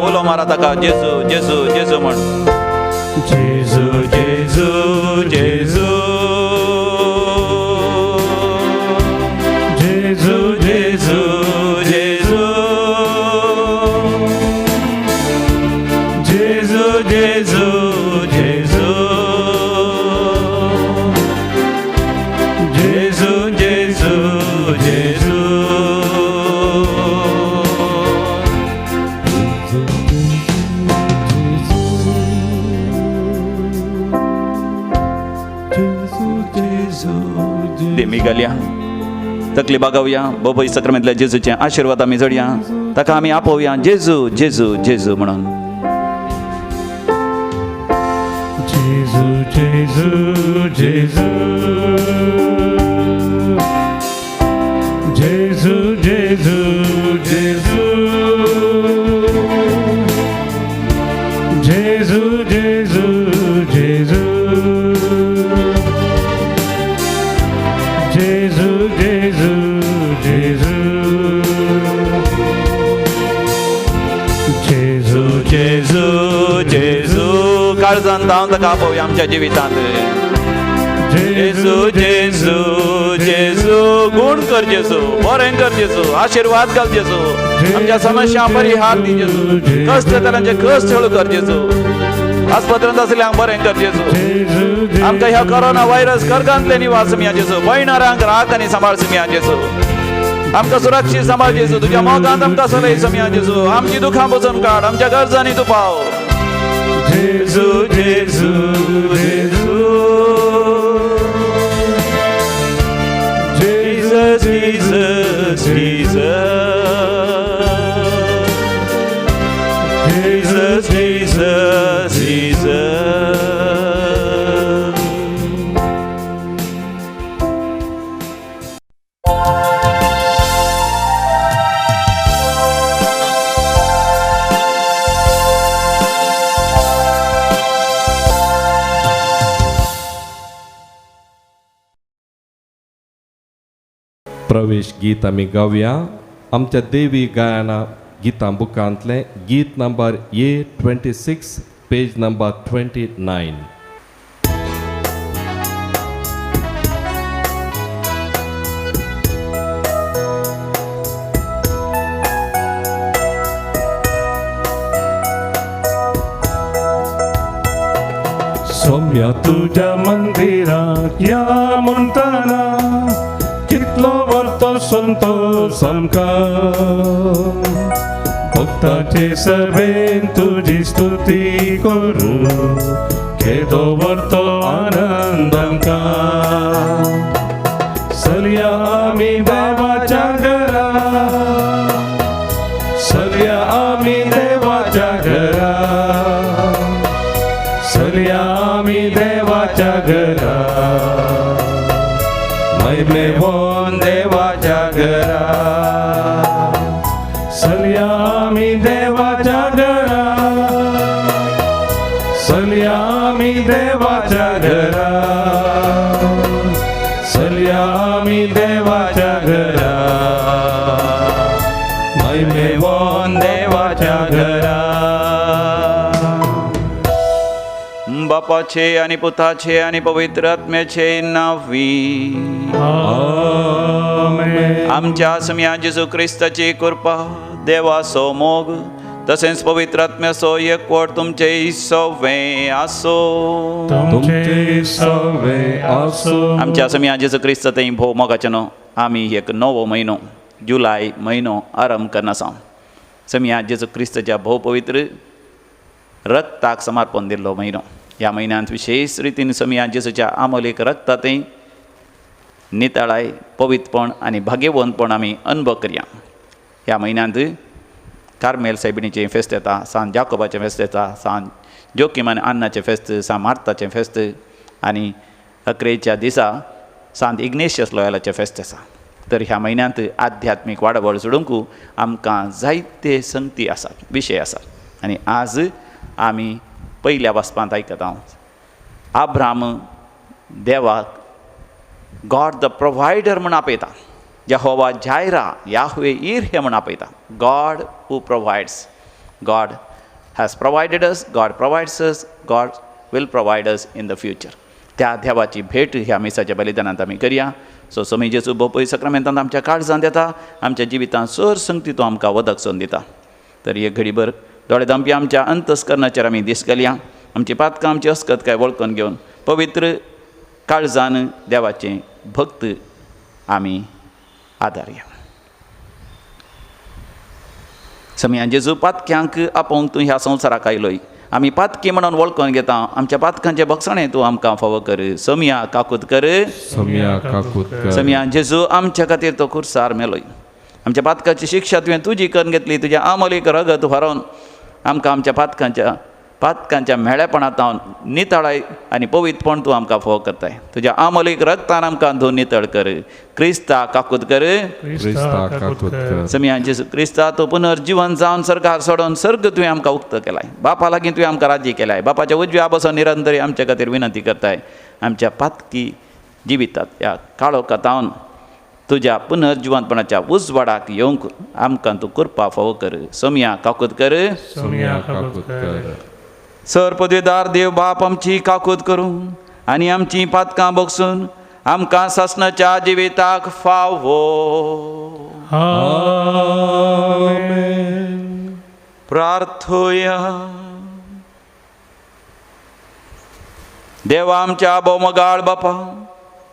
उलो मारा ताका जेजू जेजू जेजू म्हण जेजू जेजू जेजू जेजू जेजू जेजू जेजू जेजू जेजू जेजू जेजू जेजू. देमी घालया तकली बागावया बोबय सक्रमेंतल्या जेजूचे आशिर्वाद आमी जोडया ताका आमी आपोवया जेजू जेजू जेजू म्हणून. जेजू जेजू जेजू जेजू जेजू जेजू जेजू जेजू जेजू जेजू जेजू जेजू जेजू जेजू जेजू काळजान धांवन ताका आपोवया आमच्या जिवितांत जेजू जेजू जेजू गुण कर जेजू बरें कर जेजू आशिर्वाद घाल जेजू आमच्या समस्या परिहार दी जेजू कश्ट जाल्यांचे कश्ट हळू कर जेजू आस्पत्रेंत आसल्यांक बरें कर जेजू जेजू आमकां ह्या कोरोना व्हायरस कर्गांतले निवास मिया जेजू पयणारांक राख आनी सांबाळ मिया जेजू आमकां सुरक्षीत सांबाळ जेजू तुज्या मोगांत आमकां चलय मिया जेजू आमची दुखां बचून काड आमच्या गरजांनी तूं पाव. जेजू जेजू जेजू Jesus, Jesus, Jesus, Jesus, Jesus, Jesus. प्रवेश गीत आमी गावया आमच्या देवी गायना गितां बुकांतलें गीत नंबर A26 page number 29. ह्या तुज्या मंदिराक या म्हणटना कितलो व्हरतो संतोश आमकां. भक्ताचे सभेन तुजी स्तुती करूं केदो व्हरतो आनंद आमकां. चलया आमी देवाच्या घरा, चलया आमी देवाच्या घरा, चलया आमी देवाच्या घरा, महिमेवन देवाच्या घरा. चलया आमी देवाच्या घरा, चलया आमी देवाच्या घरा, चलया आमी देवाच्या घरा, महिमेवन देवाच्या घरा. बापाचे आणि पुताचे आणि पवित्र आत्म्याचे नावी. आमेन. आमच्या सम्या जेजू क्रिस्ताची कृपा, देवाचो मोग तसेच पवित्र आत्म्याचो एकवट तुमचे सवे आसो. तुमचे सवे आसो. आमच्या सम्या जेजू क्रिस्त थंय भोव मोगाचे न्हू आमी एक नवो म्हयनो जुलाय म्हयनो आरंभ करना आसा. सम्या जेजू क्रिस्ताच्या भोव पवित्र रक्ताक समर्पण दिल्लो म्हयनो. ह्या म्हयन्यांत विशेश रितीन सम्या जेजूच्या आमोलीक रक्तांतय नितळाय, पवित्रपण आनी भाग्यवंतपण आमी अनुभव करया. ह्या म्हयन्यांत कार्मेल सायबिणीचें फेस्त येता, सांत जाकोबाचें फेस्त येता, सांत जोकीम आनी अन्नाचें फेस्त, सांत मार्ताचें फेस्त आनी अकरेच्या दिसा सांत इग्नेशियस लोयालाचें फेस्त आसा. तर ह्या म्हयन्यांत आध्यात्मीक वाडावळ जोडूंक आमकां जायते संगती आसात, विशय आसात. आनी आज आमी पयल्या वाचपांत आयकता आब्राम देवाक गॉड the provider म्हूण आपयता. Jehovah Jireh, Yahweh इर हे म्हूण आपयता. God who provides, God has provided us, God provides us, God will provide us in the future. त्या देवाची भेट ह्या मिसाच्या बलिदानांत आमी करया. सो समी जेजू बोपय सक्रामेंतांत आमच्या काळजांत येता, आमच्या जिवितांत सर संगती तो आमकां वदक सोन दिता. तर एक घडीभर दोळे धांपया, आमच्या अंतस्करणाचेर आमी दीस घालया, आमची पातकां आमची अस्कत काय वळखून घेवन पवित्र काळजान देवाचें भक्त आमी आदारया. समया जेजू पातक्यांक आपोवंक तूं ह्या संवसाराक आयलोय. आमी पातकी म्हणून वळखून घेता, आमच्या पातकांचें भक्षणें तूं आमकां फावो कर. समया काकूत कर, सम्या काकूत कर. समया जेजू आमच्या खातीर तो खुर्सार मेलोय. आमच्या पातकाची शिक्षा तुवें तुजी करून घेतली, तुज्या आमोलीक रगत व्हरोन आमकां आमच्या पातकांच्या मेळेपणांत नितळाय आनी पवित्रपण तूं आमकां फावो करताय. तुज्या आमोलीक रगतान आमकां धुवन नितळ कर. क्रिस्ता काकूत कर, क्रिस्ता काकूत कर. समया जेजू क्रिस्ता तूं पुनर्जिवन जावन सरकार सोडून सर्ग तुवें आमकां उक्तो केलाय. बापा लागीं तुवें आमकां राज्य केलाय. बापाच्या उजव्या बसून निरंतरी आमच्या खातीर विनंती करताय. आमच्या पातकी जिवितात ह्या काळोखांत तुज्या पुनर्जिवंतपणाच्या उजवाडाक येवंक आमकां तूं कृपा फावो कर. समया काकूत कर, सम्या काकूत कर. सर पदवेदार देव बाप आमची काकूत करूं आनी आमची पातकां बगसून आमकां सासणाच्या जिविताक फावो. आमेन. प्रार्थोया. देवा आमच्या भोवमगाळ बापा,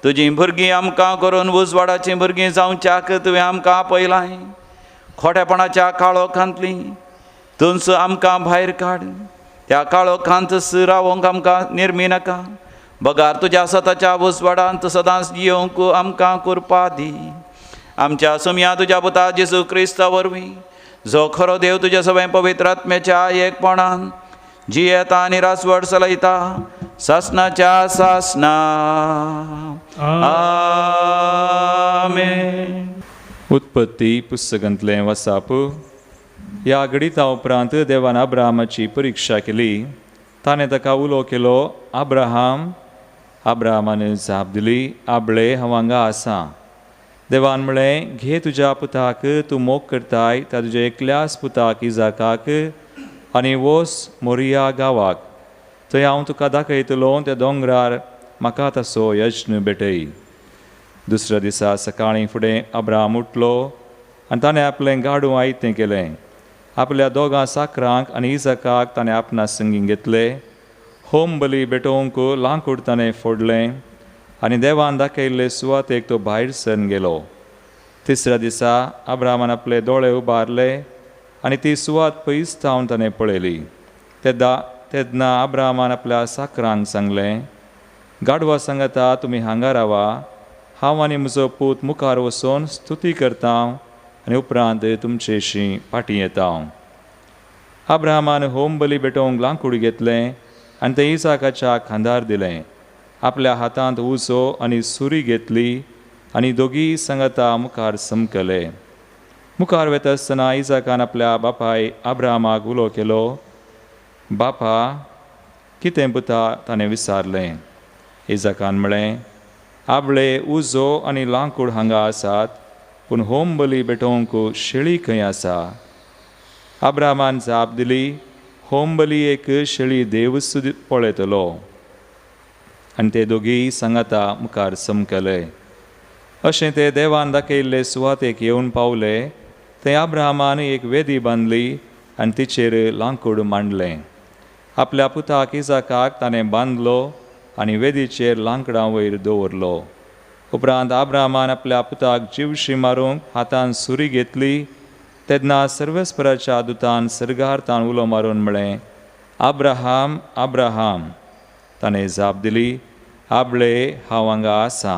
तुजी भुरगीं आमकां करून उजवाडाचीं भुरगीं जावच्याक तुवें आमकां आपयलाय. खोटेपणाच्या काळोखांतली तुंच आमकां भायर काड. त्या काळोखांत रावोंक आमकां निर्मी नाका, बगार तुज्या सताच्या उजवाडांत सदांच येवंक आमकां कृपा दी. आमच्या सुमया तुज्या पुता जेजू क्रिस्ता वरवीं, जो खरो देव तुज्या सगळ्या पवित्र आत्म्याच्या एकपणान जियेता आनी रासवड चलयता सासनाच्या सासना. आमेन. उत्पत्ती पुस्तकांतलें वसाप. ह्या घडिता उपरांत देवान अब्राहमाची परिक्षा केली. ताणें ताका उलो केलो, अब्राहम. अब्राहमान जाप दिली, आबळे हांव हांगा आसा. देवान म्हळें, घे तुज्या पुताक तूं मोग करताय त्या तुज्या एकल्याच पुताक इजाकाक आनी वोस मोरिया गांवाक, थंय हांव तुका दाखयतलो त्या दोंगरार म्हाका तसो यज्ञ भेटय. दुसऱ्या दिसा सकाळीं फुडें अब्राहम उठलो आनी ताणें आपलें गाडू आयतें केलें. आपल्या दोगां साकरांक आनी इजाकाक ताणें आपणा संगीं घेतले. होम बली भेटोवंक लांकूड ताणें फोडलें आनी देवान दाखयल्ले सुवातेक तो भायर सरन गेलो. तिसऱ्या दिसा अब्राहमान आपले दोळे उबारले आनी ती सुवात पयस थावन ताणें पळयली. तेन्ना अब्राहमान आपल्या साकरांक सांगलें, गाडवा सांगता तुमी हांगा रावा, हांव आनी म्हजो पूत मुखार वचून स्तुती करता आनी उपरांत तुमचेशी फाटीं येता. अब्राहमान होम बली भेटोवंक लांकूड घेतलें आनी तें इसाकाच्या खांदार दिलें. आपल्या हातांत उजो आनी सुरी घेतली आनी दोगीय सांगता मुखार समकले. मुखार वता आसतना इसाकान आपल्या बापाय अब्राहमाक उलो केलो, बापा कितें पुता? ताणें विचारलें. इसाकान म्हळें, आबळे उजो आनी लांकूड हांगा आसात, पूण होम बली भेटोवंक शेळी खंय आसा? अब्राहमान जाप दिली, होम बली एक शेळी देवूच पळयतलो. आनी ते दोगीय सांगाता मुखार समकले. अशें ते देवान दाखयल्ले सुवातेक येवन पावले. थंय अब्राहमान एक वेदी बांदली आनी तिचेर लांकूड मांडलें. आपल्या पुताक इसाकाक ताणें बांदलो आनी वेदीचेर लांकडां वयर दवरलो. उपरांत अब्राहमान आपल्या पुताक जिवशी मारूंक हातान सुरी घेतली. तेन्ना सर्वेस्पराच्या दुतान सर्गार ताण उलो मारून म्हळें, अब्राहम, अब्राहम. ताणें जाप दिली, आबळे हांव हांगा आसा.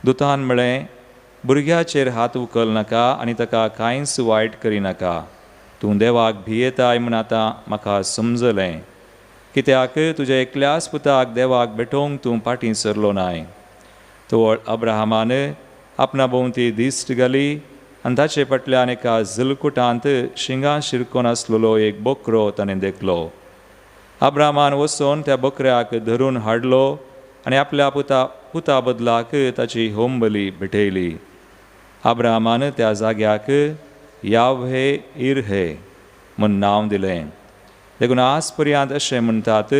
दुतान म्हळें, भुरग्याचेर हात उखल नाका आनी ताका कांयच वायट करिनाका. तूं देवाक भियेताय म्हूण आतां म्हाका समजलें, कित्याक तुज्या एकल्याच पुताक देवाक भेटोवंक तूं फाटीं सरलो नाय. तवळ अब्राहमान आपणा भोंवती दिश्ट घाली आनी ताचे फाटल्यान एका झुलकुटांत शिंगां शिरकोन आसलेलो एक बोकरो ताणें देखलो. अब्राहमान वचून त्या बोकऱ्याक धरून हाडलो आनी आपल्या पुता बदलाक ताची होमबली भेटयली. अब्राहमान त्या जाग्याक याव्हे इरहे म्हूण नांव दिलें. देखून आज पर्यंत अशें म्हणटात,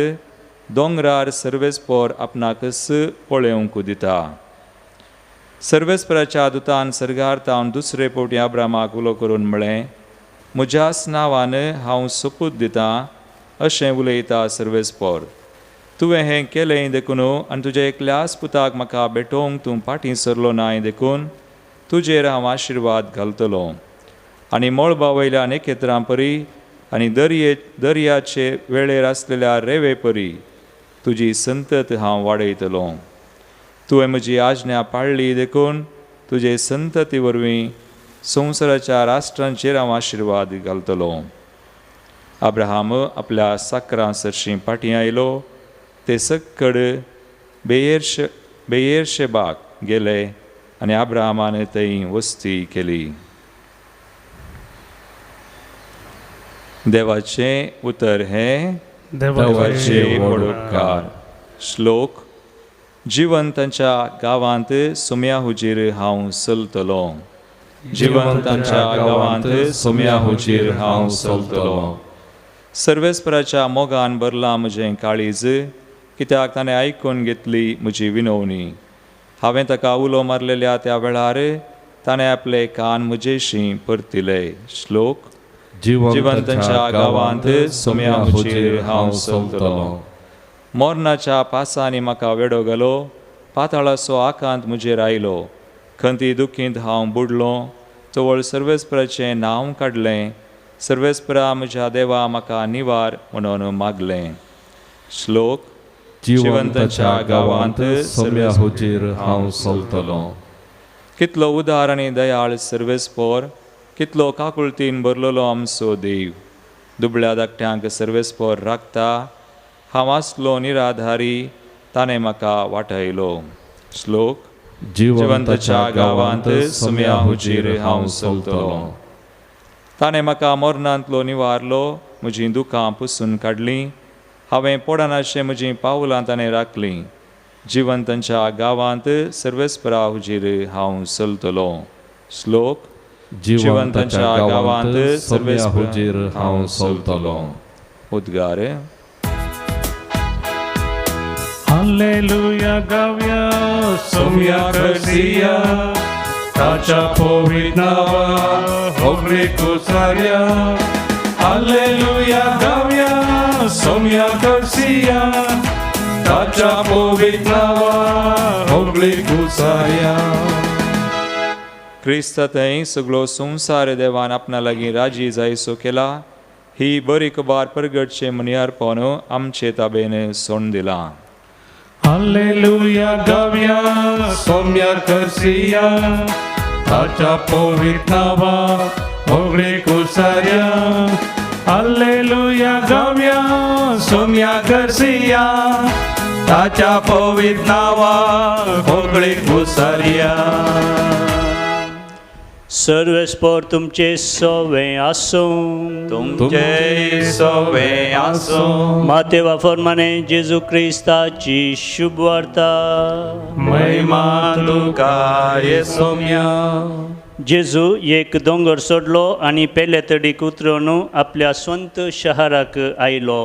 दोंगरार सर्वेस्पर आपणाकच पळोवंक दिता. सर्वेस्पराच्या दुतान सर्गार तावन दुसरे फावटी अब्राहमाक उलो करून म्हळें, म्हज्याच नांवान हांव सोपूत दितां, अशें उलयता सर्वेस्पर, तुवें हें केलें देखून आनी तुज्या एकल्याच पुताक म्हाका भेटोवंक तूं फाटीं सरलो नाय देखून तुजेर हांव आशिर्वाद घालतलो आनी मळबा वयल्या नखेत्रां परी आनी दर्याचे वेळेर आसलेल्या रेवे परी तुजी संतत हांव वाडयतलो. तुवें म्हजी आज्ञा पाळ्ळी देखून तुजे संतती वरवीं संवसाराच्या राष्ट्रांचेर हांव आशिर्वाद घालतलो. अब्राहम आपल्या साकरां सरशीं फाटीं आयलो. ते सक्कड बेयेरशेबाक गेले आनी अब्राहमान थंय वस्ती केली. देवाचें उतर हें देवाचे वडोपकार. श्लोक. जिवंतांच्या गांवांत सोम्या हुजीर हांव चलतलो. जिवंतांच्या गांवांत सोम्या हुजीर हांव चलतलो. सर्वेस्पराच्या मोगान भरलां म्हजें काळीज, कित्याक ताणें आयकून घेतली म्हजी विनवणी. हांवें ताका उलो मारलेल्या त्या वेळार ताणें आपले कान म्हजेशी परतिले. श्लोक. जिवंतांच्या गांवांत सोम्या हुजीर हांव चलतलो. मरणाच्या पासांनी म्हाका वेडो घालो, पाताळाचो आकांत म्हजेर आयलो. खंती दुखींत हांव बुडलो, तवळ सर्वेस्पराचें नांव काडलें. सर्वेस्परा म्हज्या देवा म्हाका निवार म्हणून मागलें. श्लोक. जिवंतांच्या गांवांत सोम्या हुजीर हांव चलतलो. कितलो उदार आनी दयाळ सर्वेस्पर, कितलो काकुळतीन भरलेलो आमचो देव. दुबळ्या धाकट्यांक सर्वेस्पर राखता. हांव आसलो निराधारी, ताणें म्हाका वाटयलो. श्लोक. जिवंताच्या गांवांत सोम्या हुजीर हांव चलतलो. ताणें म्हाका मरणांतलो निवारलो, म्हजीं दुकां पुसून काडलीं. हांवें पडनाशें म्हजीं पावलां ताणें राखलीं. जिवंतांच्या गांवांत सर्वेस्परा हुजीर हांव चलतलो. श्लोक. जिवंतांच्या गांवांत सोम्या हुजीर हांव चलतलो. उद्गार. हालेलुया गावया सोम्या करसिया, ताच्या पवित्र नांवा होगळे कुसार्या. हालेलुया गावया सोम्या करसिया, ताच्या पवित्र नांवा होगळी कुसाया. क्रिस्त थंय सगळो संवसार देवान आपणा लागीं राजी जायसो केला. ही बरी खबर परगटचे म्हणयार पावन आमचे ताबेन सोंड दिलां. हालेलुया गावया, सोम्या करसिया, ताच्या पवित्र नांवा होगळी कुसार्या. हालेलुया गावया, सोम्या करसिया, ताच्या पवित्र नांवा होगळी कुसार्या. सर्वेस्पोर तुमचे सोवे आसूं. तुमचे सवे आसूं. मातेवा फॉर्माने जेजू क्रिस्ताची शुभ वार्ता. महिमा तुका ये सोम्या. जेजू एक दोंगर सोडलो आनी पेले तडीक उतरून आपल्या स्वंत शहराक आयलो.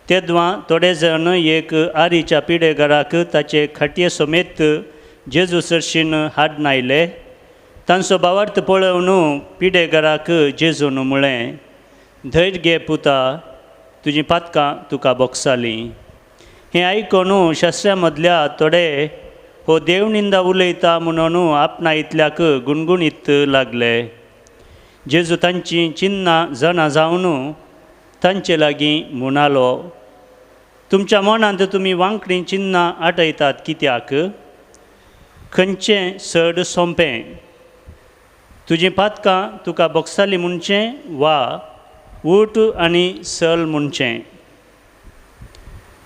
तेदवां थोडे जाण एक आरीच्या पिडेगाराक ताचे खाटये समेत जेजू सरशीन हाडून आयले. तांचो भावार्थ पळोवन पिडेगाराक जेजून म्हळें, धैर्य घे पुता, तुजीं पातकां तुका बोगसालीं. हें आयकून शास्त्रा मदल्या थोडे हो देवनिंदा उलयता म्हणून आपणा इतल्याक गुणगुणीत लागले. जेजू तांचीं चिन्नां जाणा जावन तांचे लागीं म्हणालो, तुमच्या मनांत तुमी वांकडी चिन्नां आटयतात कित्याक? खंयचें चड सोंपें, तुजीं पातकां तुका बोगसालीं म्हणचें वा उठ आनी सल म्हणचें?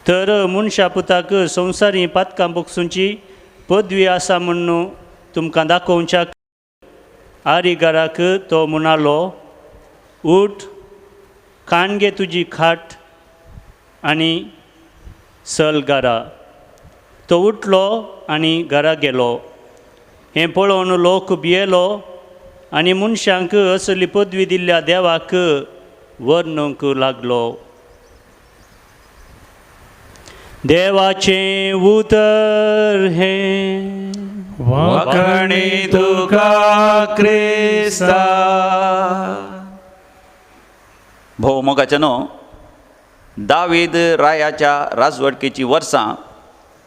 तर मनशा पुताक संवसारी पातकां बोगसूंची पदवी आसा म्हण्णू तुमकां दाखोवच्याक आरीगाराक तो म्हणालो, उठ, काण घे तुजी खाट आनी सल घरा. तो उठलो आनी घरा गेलो. हें पळोवन लोक भियेलो आनी मनशांक असली पदवी दिल्ल्या देवाक वर्णूंक लागलो. देवाचें उतर हें. वाखणी तुका क्रिस्ता. भोव मोगाचे न्हू, दावीद रायाच्या राजवटकेची वर्सां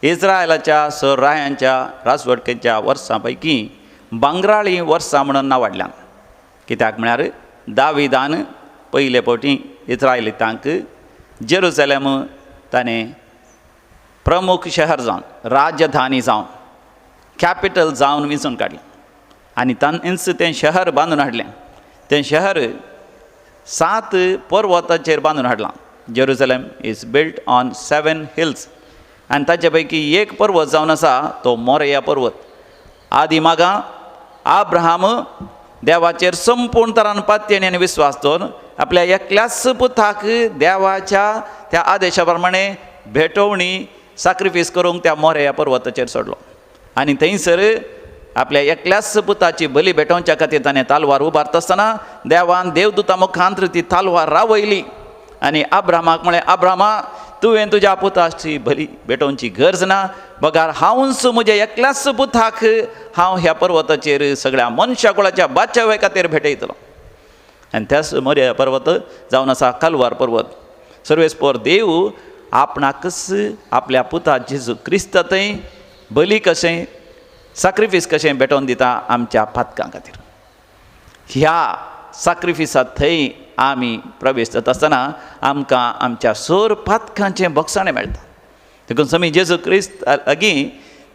इस्रायलाच्या स रायांच्या राजवटकेच्या वर्सां पैकी भांगराळी वर्सां म्हणून नांवाडल्यात. कित्याक म्हळ्यार दाविदान पयले फावटी इस्रायलितांक जेरुसलेम ताणें प्रमुख शहर जावन, राजधानी जावन, कॅपिटल जावन विंचून काडलें आनी तांच तें शहर बांदून हाडलें. तें शहर 7 पर्वताचेर बांदून हाडलां. Jerusalem is built on 7 hills आनी ताचे पैकी एक पर्वत जावन आसा तो मोरया पर्वत. आदी मागां आब्राहाम देवाचेर संपूर्ण तरान पातयेन आनी विस्वास दवरून आपल्या एकल्याच पुताक देवाच्या त्या आदेशा प्रमाणे भेटवणी साक्रिफीस करूंक त्या मोरया पर्वताचेर सोडलो आनी थंयसर आपल्या एकल्याच पुताची बली भेटोवच्या खातीर ताणें तालवार उबारता आसतना देवान देवदूता मुखांत ती तालवार रावयली आनी आब्रामाक म्हळें, आब्रामा, तुवें तुज्या पुताची बली भेटोवची गरज ना, बगार हांवूच म्हज्या एकल्याच पुताक हांव ह्या पर्वताचेर सगळ्या मनशा कुळाच्या बाचावे खातीर भेटयतलो. आनी त्याच मोरया पर्वत जावन आसा कालवार पर्वत. सर्वेस्पोर देव आपणाकच आपल्या पुता जेजू क्रिस्त थंय बली कशें साक्रिफीस कशें भेटोवन दिता आमच्या पातकां खातीर. ह्या साक्रिफिसांत थंय आमी प्रवेश जाता आसतना आमकां आमच्या सोर पातकांचें भोगसाणें मेळटा. देखून समी जेजू क्रिस्त लागीं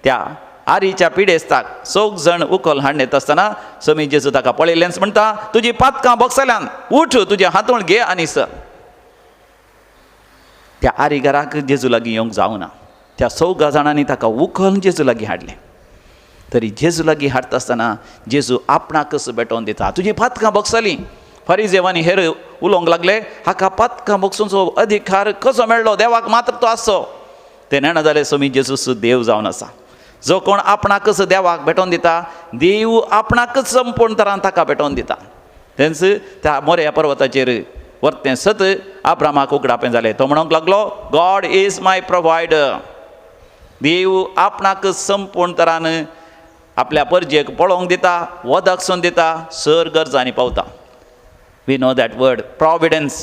त्या आरीच्या पिडेस्ताक चौग जण उखल हाडून येता आसतना समी जेजू ताका पळयलेंच म्हणटा, तुजी पातकां भोगसल्यान, उठ, तुजें हातूण घे आनी सर. त्या आरीघराक जेजू लागीं येवंक जावना. त्या चौगा जाणांनी ताका उखल जेजू लागीं हाडलें. तरी जेजू लागीं हाडटा आसतना जेजू आपणाकच भेटोवन दिता, तुजी पातकां भोगसलीं. फारिजेवांनी हेर उलोवंक लागले, हाका पातकां भोगसूंचो अधिकार कसो मेळ्ळो? देवाक मात्र तो आसचो. ते नेणा जाले समी जेजूस देव जावन आसा. जो कोण आपणाकच देवाक भेटोवन दिता, देव आपणाकच संपूर्ण तरान ताका भेटोवन दिता. तेंच त्या मोरया पर्वताचेर वर्तें सत आब्रामाक उगडापें जालें. तो म्हणूंक लागलो, गॉड is my provider. देव आपणाकच संपूर्ण तरान आपल्या परजेक पळोवंक दिता, वदक दिता, सर गरजांनी पावता. We know that word providence.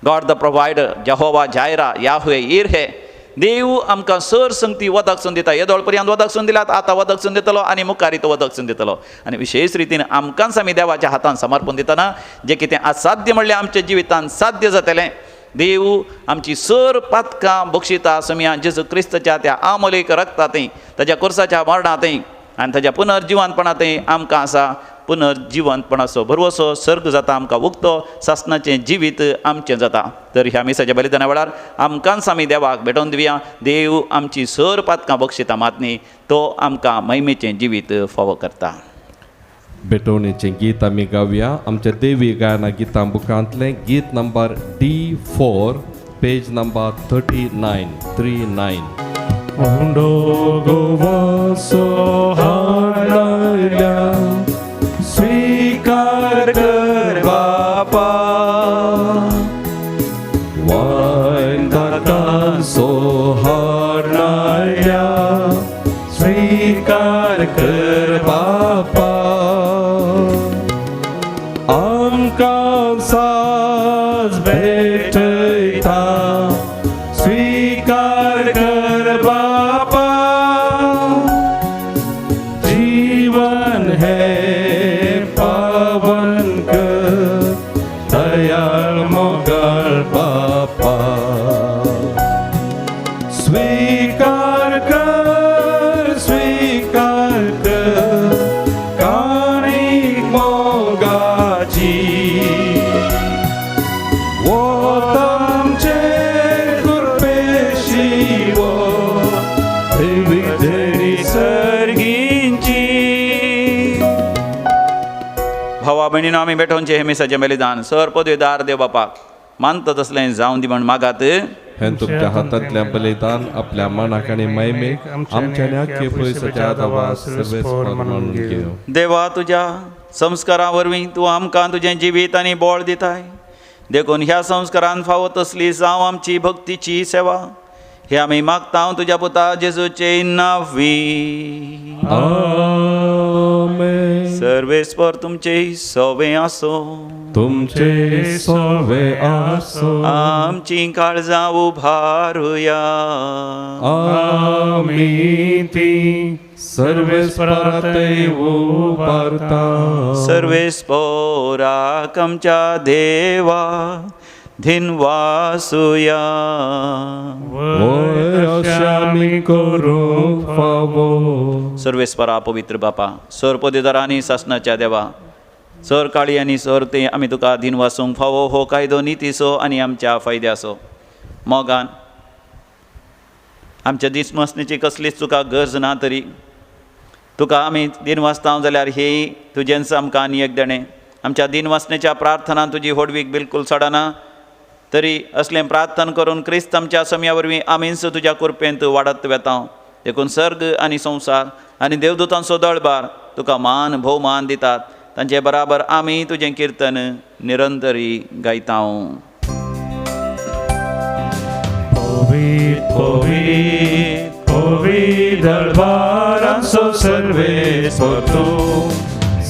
God the provider, Jehovah Jireh, Yahweh Jireh. देव आमकां सर संगती वदक सून दिता. येदोळ पर्यंत वदक सून दिलात, आतां वदक सून दितलो आनी मुखार तो वदक सून दितलो. आनी विशेश रितीन आमकांच आमी देवाच्या हातान समर्पण दितना जें कितें असाध्य म्हणल्यार आमच्या जिवितान साध्य जातलें. देव आमची सर पातकां बक्षिता समिया जेजू क्रिस्ताच्या त्या आमोलीक रक्तांतय, ताज्या कोर्साच्या मरणांतय आनी ताज्या पुनर्जिवंतपणांतय आमकां आसा पुनर्जिवंतपणाचो भरवसो. सर्ग जाता आमकां उक्तो, सासणाचें जिवीत आमचें जाता. तर ह्या मिसाच्या बलिदाना वेळार आमकांच आमी देवाक भेटोवन दिवया. देव आमची सर पातकां बक्षिता मात न्ही, तो आमकां महिमेचें जिवीत फावो करता. भेटवणेचें गीत आमी गावया. आमच्या देवी गायना गितां बुकांतलें गीत नंबर D4, page number 39 39. उंडो गोवासो हाडल्या स्वीकार कर बापा, वायन दातांचो हाडल्या स्वीकार कर बापा. आमकां साज भेटयता स्वीकार कर बापा. जीवन है पावन कर दयाळ मोगाळ बापा. स्वीकार कर, स्वीकार कर काणीक मोगाची. वत आमचेर कृपेशी वो देवी सर्गींची. भावा भयणीनो, आमी भेटोवचें हें मिसाचें बलिदान सर पदवीदार देव बापाक मानता तसलें जावं दी म्हण मागात. हें तुमच्या हातांतल्या बलिदान आपल्या मनाक आनी महिमेक आमच्या आख्खे पयसाच्या आदावा सर्वेस्पर म्हणून घेवं. देवा, तुज्या संस्कारां वरवीं तूं आमकां तुजें जिवीत आनी बळ दिताय. देखून ह्या संस्कारान फावो तसली जावं आमची भक्तीची सेवा. हे आमी मागता तुज्या पुता जेजूचे नांवी. आमेन. सर्वेस्पर तुमचे सोवे आसो. तुमचे सोवे आसो. आमची काळजां उभारुया. आमी ती सर्वेस्परातय उबारता. सर्वेस्पराक आमच्या देवा धिनवासुया. वयर अशें आमी करूंक फावो. सर्वेस्परा पवित्र बापा, सर पदवीदार आनी सासणाच्या देवा, सर काळी आनी सर ते आमी तुका दिनवासूंक फावो. हो कायदो नितीचो आनी आमच्या फायद्याचो. मोगान आमच्या दिसमसणीची कसलीच तुका गरज ना तरी तुका आमी दिनवासता जाल्यार ही तुजेंच आमकां आनी एक देणें. आमच्या दिनवासनेच्या प्रार्थना तुजी होडवीक बिलकूल सोडना तरी असलें प्रार्थना करून क्रिस्त आमच्या समया वरवीं आमीच तुज्या कृपेंत वाडत वेता. देखून सर्ग आनी संवसार आनी देवदूतांचो दळबार तुका मान भोवमान दितात. तांचे बराबर आमी तुजें किर्तन निरंतरी गायता. पवित्र पवित्र पवित्र दरबारांचो सर्वेस्पर तूं,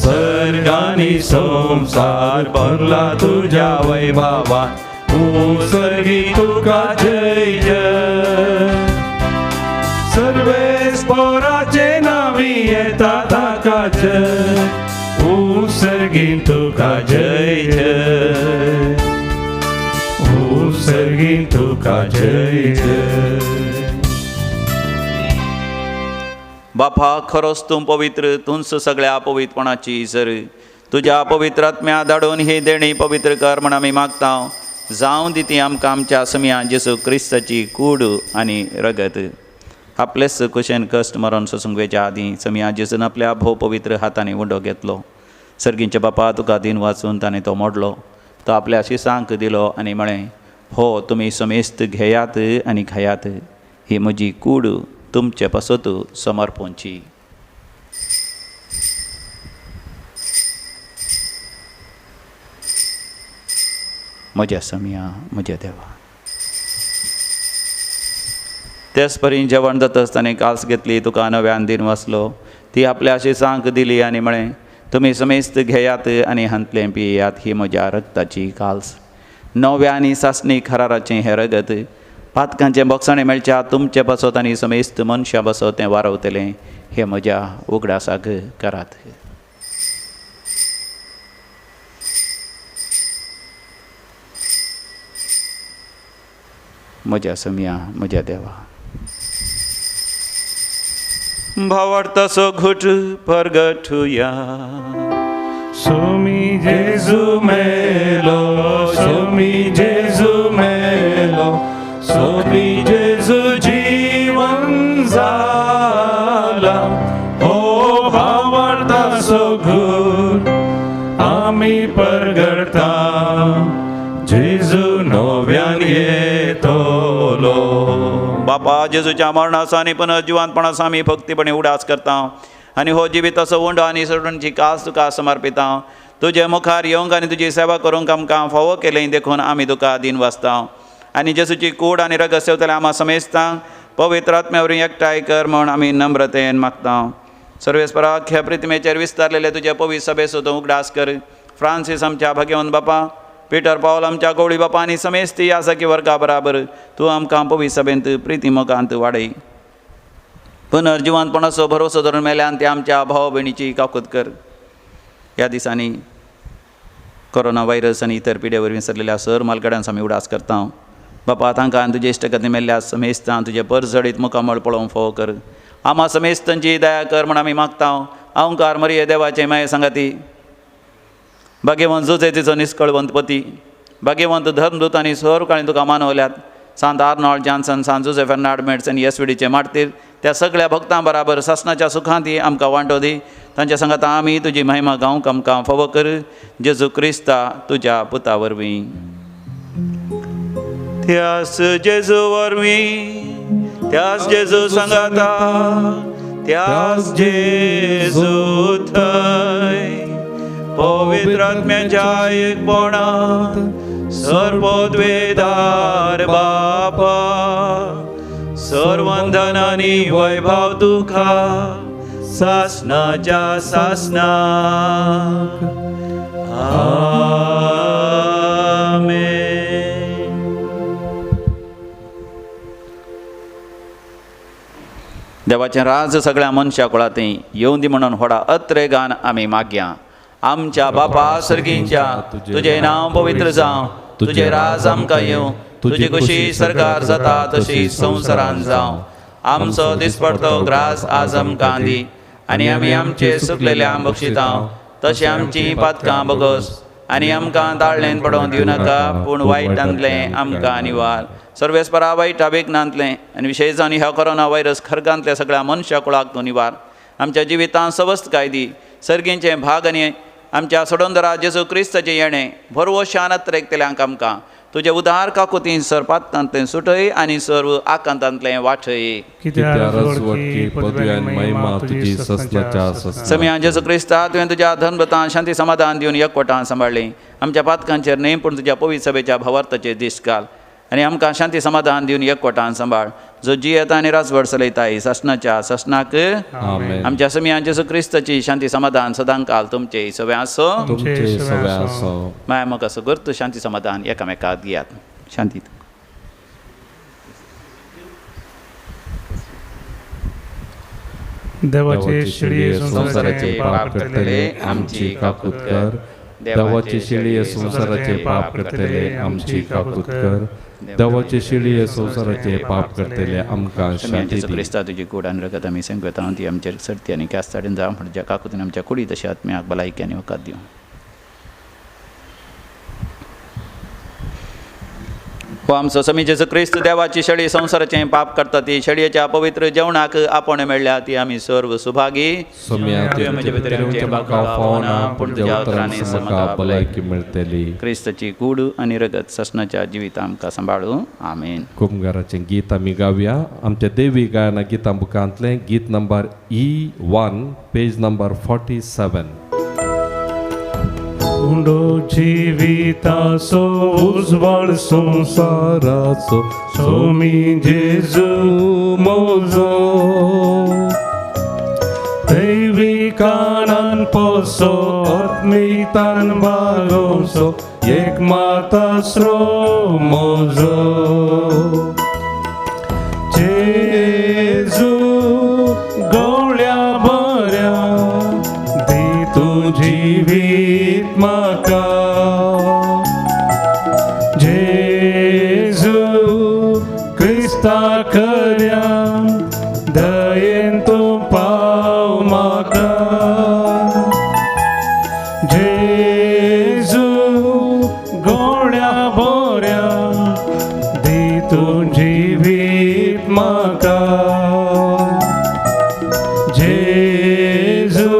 सर्गानी संवसार भरला तुज्या वैभवान. सर्गी तुका जय जय. सर्वेस्पराचे नांवी येता ताका जय. सर्गी तुका जय जय. सर्गी तुका जय जय. बापा, खरोच तूं पवित्र, तूंच सगळ्या पवित्रपणाची सर. तुज्या पवित्र आत्म्या धाडून ही देणी पवित्र कर म्हण आमी मागता. जावं दी ती आमकां आमच्या समया जेजू क्रिस्ताची कूड आनी रगत. आपलेच कुशेन कश्ट मरण सोसूंक वेच्या आदीं समया जेजून आपल्या भोव पवित्र हातांनी उंडो घेतलो. सर्गींच्या बापा, तुका दिन वाचून ताणें तो मोडलो. तो आपल्या शिसांक दिलो आनी म्हळें, हो तुमी समेस्त घेयात आनी खायात. ही म्हजी कूड तुमचे पासत समर्पणची. म्हज्या समया, म्हज्या देवा. तेच परी जेवण जाता ताणें काल्स घेतली, तुका नव्यान दिन वाचलो. ती आपल्या शिसांक दिली आनी म्हळें, तुमी समेस्त घेयात आनी हांतलें पियात. ही म्हज्या रक्ताची काल्स. नव्या आनी सासणी खराराचें हें रगत पातकांचें बोगसाणें मेळच्या तुमचे पासत आनी समेस्त मनशां पासत तें वारवतलें. हें म्हज्या उगडासाक करात. म्हज्या सम्या म्हज्या देवा भावार्थाचो घुट परगटुया. सोमी जेजू मेलो, सोमी जेजू मेलो, सोमी जेजू जीवन जाला. हो भावार्थाचो घुट आमी परगटा, जेजू नव्यान येतलो. बापा जेजूच्या मरणाचो आनी पुनर्जिवंतपणाचो आमी भक्तीपणी उडास करता आनी हो जिविताचो उंडो आनी सोडूनची कास तुका समर्पिता. तुजे मुखार येवंक आनी तुजी सेवा करूंक आमकां फावो केलें देखून आमी तुका दीन वाचता. आनी जेजूची कूड आनी रगत सेवतले आमा समेस्तांक पवित्र आत्म्या वरवीं एकठांय कर म्हूण आमी नम्रतेन मागता. सर्वेस्परा ह्या प्रतिमेचेर विस्तारलेले तुजे पवित्र सभेचो तूं उगडास कर. फ्रांसीस आमच्या भाग्यवंत बापा, पिटर पावल आमच्या गवळी बापा आनी समेस्ती आसा की वर्गा बराबर तूं आमकां पवित्र सभेंत प्रिती मोगांत वाडय. पुनर्जिवंतपणाचो भरोसो धरून मेल्यान ते आमच्या भाव भयणीची काकूत कर. ह्या दिसांनी कोरोना व्हायरस आनी इतर पिडे वरवीं सरलेल्या सर मालगड्यांचो आमी उडास करता. बापा तांकां तुजे इश्टगती मेल्ल्या समेस्तां तुजें परजळीत मुखामळ पळोवंक फावो कर. आमा समेस्तांची दया कर म्हूण आमी मागता. अहंकार मरिये देवाचे माये सांगाती, भाग्यवंत जुजे तिचो निस्कळवंत पती, भाग्यवंत धर्मदूत आनी सर्व काळी तुका मानवल्यात. सांत आर्नॉल्ड जॉन्सन, सांत जुजे फेर्नाड मेड्स आनी एस वी डीचे मार्तीर त्या सगळ्या भक्तां बराबर सासणाच्या सुखांत आमकां वांटो दी. तांच्या सांगाता आमी तुजी महिमा गावंक आमकां फावो कर. जेजू क्रिस्ता तुज्या पुता वरवीं. त्यास जेजू वरवीं, त्यास जेजू सांगाता, त्यास जेजू थंय पवित्र आत्म्याच्या एकपणांत सर्वोद्वेदार बापा सर्वंधन आनी वैभव तुका सासनाच्या सासनाक. आमेन. देवाचें राज सगळ्या मनशा कुळांत येवंदी दी म्हणून व्हडा अत्रेगान आमी मागया. आमच्या बापा सर्गींच्या तुजें नांव पवित्र जावं, तुजें राज आमकां येवं, तुजी खुशी सरकार जाता तशी संवसारान जावं. आमचो दिसपडतो ग्रास आज आमकां दी आनी आमी आमचे सुकलेल्या बक्षिता तशें आमची पातकां बगस आनी आमकां ताळ्ळेन पडोवंक दिवं नाका, पूण वायटांतलें आमकां निवार. सर्वेस्परा वायटा विघ्नांतलें आनी विशेश जावन ह्या कोरोना व्हायरस खर्गांतल्या सगळ्या मनशा कुळाक तूं निवार. आमच्या जिवितांत सवस्तकाय दी. सर्गींचें भाग आनी आमच्या सोडोंदरा जेजू क्रिस्ताचें येणें भरवशान अत्रेकतल्यांक आमकां तुजे उदार काकुतीन सरपातांतलें सुटय आनी सर्व आकांतांतलें वाटय. समिया जेजू क्रिस्ता तुवें तुज्या धर्मतान शांती समाधान दिवन एकवटान सांबाळ्ळी. आमच्या पातकांचेर न्हय पूण तुज्या पवित्र सभेच्या भावार्थाचेर दिश्ट घाल आनी आमकां शांती समाधान दिवन एकवटान सांबाळ. जो जियेता आनी राजवट चलयताय सासणाच्या सासणाक. आमच्या समिया जेजू क्रिस्ताची शांती समाधान सदांकाल तुमचे सगळें आसो. माया म्हाका सगळं शांती समाधान एकामेकाक दियात. शांती. देवाचे शिळये संवसाराचे पाप करतले आमची काकूत कर. देवाचे शिळये संवसाराचे पाप करतले आमची काकूत कर. देवाचे शिळये संवसाराचे पाप करतले आमकां शांती दी. क्रिस्ता तुजी कूड आनी रगत आमी संगता ती आमचेर सर्ती आनी कास्ताडीन जावं म्हणच्या काकुतीन आमच्या कुडी तशें आत्म्याक भलायकी आनी वखद दिवं. हो आमचो समी जेजू क्रिस्त देवाची शेळी संवसाराचें पाप करता ती शेळयेच्या पवित्र जेवणाक आपण मेळ्ळ्या ती आमी सर्व सुभागी. क्रिस्ताची कूड आनी रगत ससनाच्या जिवित आमकां सांबाळू. आमेन. कुमगाराचें गीत आमी गावया. आमच्या देवी गायना गितां बुकांतलें गीत नंबर E1 page number 47. उंडो जिविताचो उजवाड संवसाराचो सोमी जेजू मोजो दैविकानान जिवितान पोसो आत्मिकतान बागोवचो एक मातास्रो मोजो जेजू गवळ्या बऱ्या दी तूं जिवीत म्हाका जेजू क्रिस्ता खऱ्या दयेन तूं पाव म्हाका जेजू गवळ्या बऱ्या दी तूं जिवीत म्हाका जेजू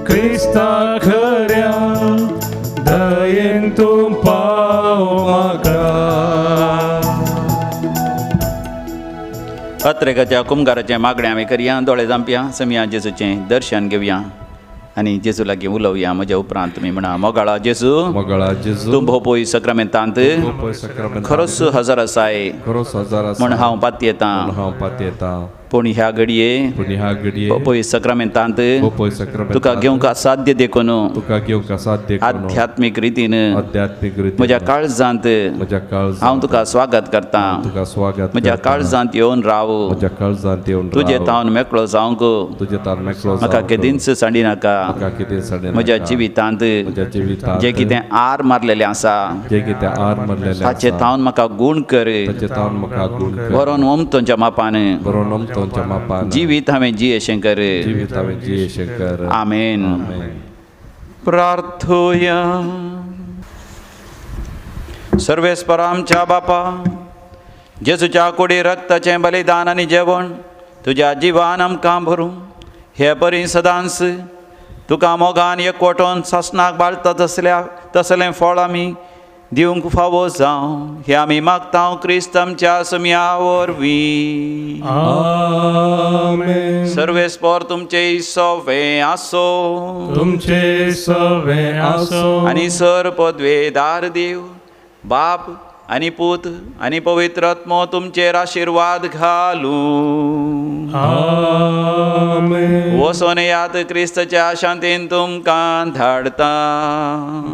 क्रिस्ता खऱ्या दयेन तूं पाव म्हाका. अत्रेकाच्या कुमगाराचें मागणें आमी करया. दोळे जांपया, समिया जेजूचें दर्शन घेवया आनी जेजू लागीं उलोवया. म्हज्या उपरांत तुमी म्हणा, मोगाळा जेजू, मोगाळा जेजू, तूं भोवपोय सक्रमेंतांत खरोच हजार आसाय म्हण हांव पातयेतां, पूण ह्या घडये भोवपोय सक्रमेंतांत तुका घेवंक असाध्य देखून आध्यात्मीक रितीन म्हज्या काळजांत हांव तुका स्वागत करतां. म्हज्या काळजांत येवन राव, तुजे तावन मेकळो जावंक म्हाका केदींच सांडी नाका. म्हज्या जिवितांत जें कितें आर मारलेलें आसा ताचे तावन म्हाका गूण कर, बरोवन ओमतोंच्या मापान जिवीत हांवें जियेशें कर. आमेन. प्रार्थोया. सर्वेस्पर आमच्या बापा, जेजूच्या कुडी रक्ताचें बलिदान आनी जेवण तुज्या जिवान आमकां भरूं हे परी सदांच तुका मोगान एकवटोन सासणाक बाळता तसलें फळ आमी दिवंक फावो जावं हे आमी मागता क्रिस्त आमच्या सम्या वरवीं. आमेन. सर्वेस्पर तुमचे सवे आसो, तुमचे सवे आसो, आनी सर पदवेदार देव बाप आनी पूत आनी पवित्र आत्मो तुमचेर आशिर्वाद घालूं. आमेन. वचोन यात क्रिस्तच्या शांतीन तुमकां धाडता.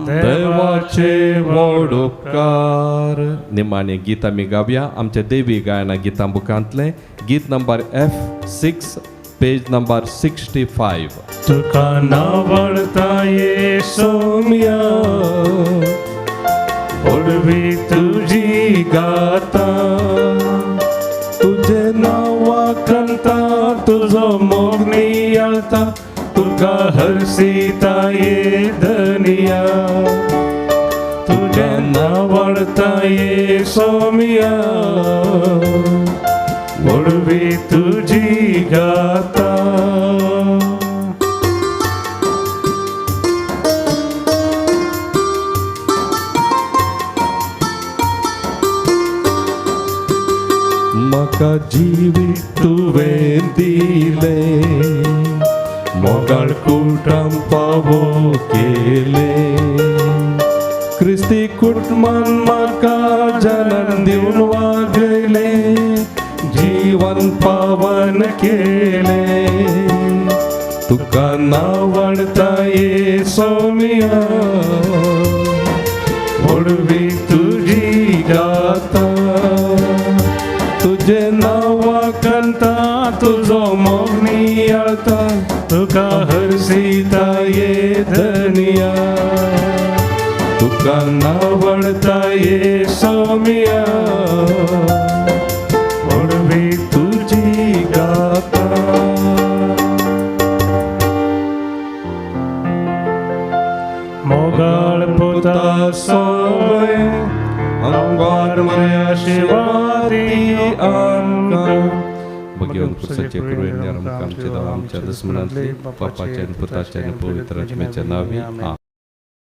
देवाचे व्हड उपकार. निमाणे गीत आमी गावया आमच्या देवी गायना गितां बुकांतलें गीत नंबर F6 page number 65. तुका नावडता ये सोम्या ओडवी तुझी गाता, तुझे नांवा कंता तुझो मोग नियाळता, तुका हरसीता ये धनिया, तुझे नावडता ये सोमिया ओडवी तुझी गाता. म्हाका जिवीत तुवें दिलें, मोगाळ कुटाम पावो केलें, क्रिस्ती कुटमान म्हाका जनन दिवन वागयलें, जीवन पावन केलें, तुका नावडता ये सोमिया ओडवी तुझी गाता, तुझे नांवा कंता तुझो मोग नियाळता, तुका हरसीता ये धनिया, तुका नावडता ये सोमिया ओडवी तुझी गाता. मोगाळ पुता सोवे अंगार मर्या शिवारी आमकां भगवंत पुरसाचे कृपेन आमच्या देवा आमच्या दुस्मनांतली पापाच्या आणि पुताच्या आणि पवित्र आत्म्याच्या नावी. आमेन.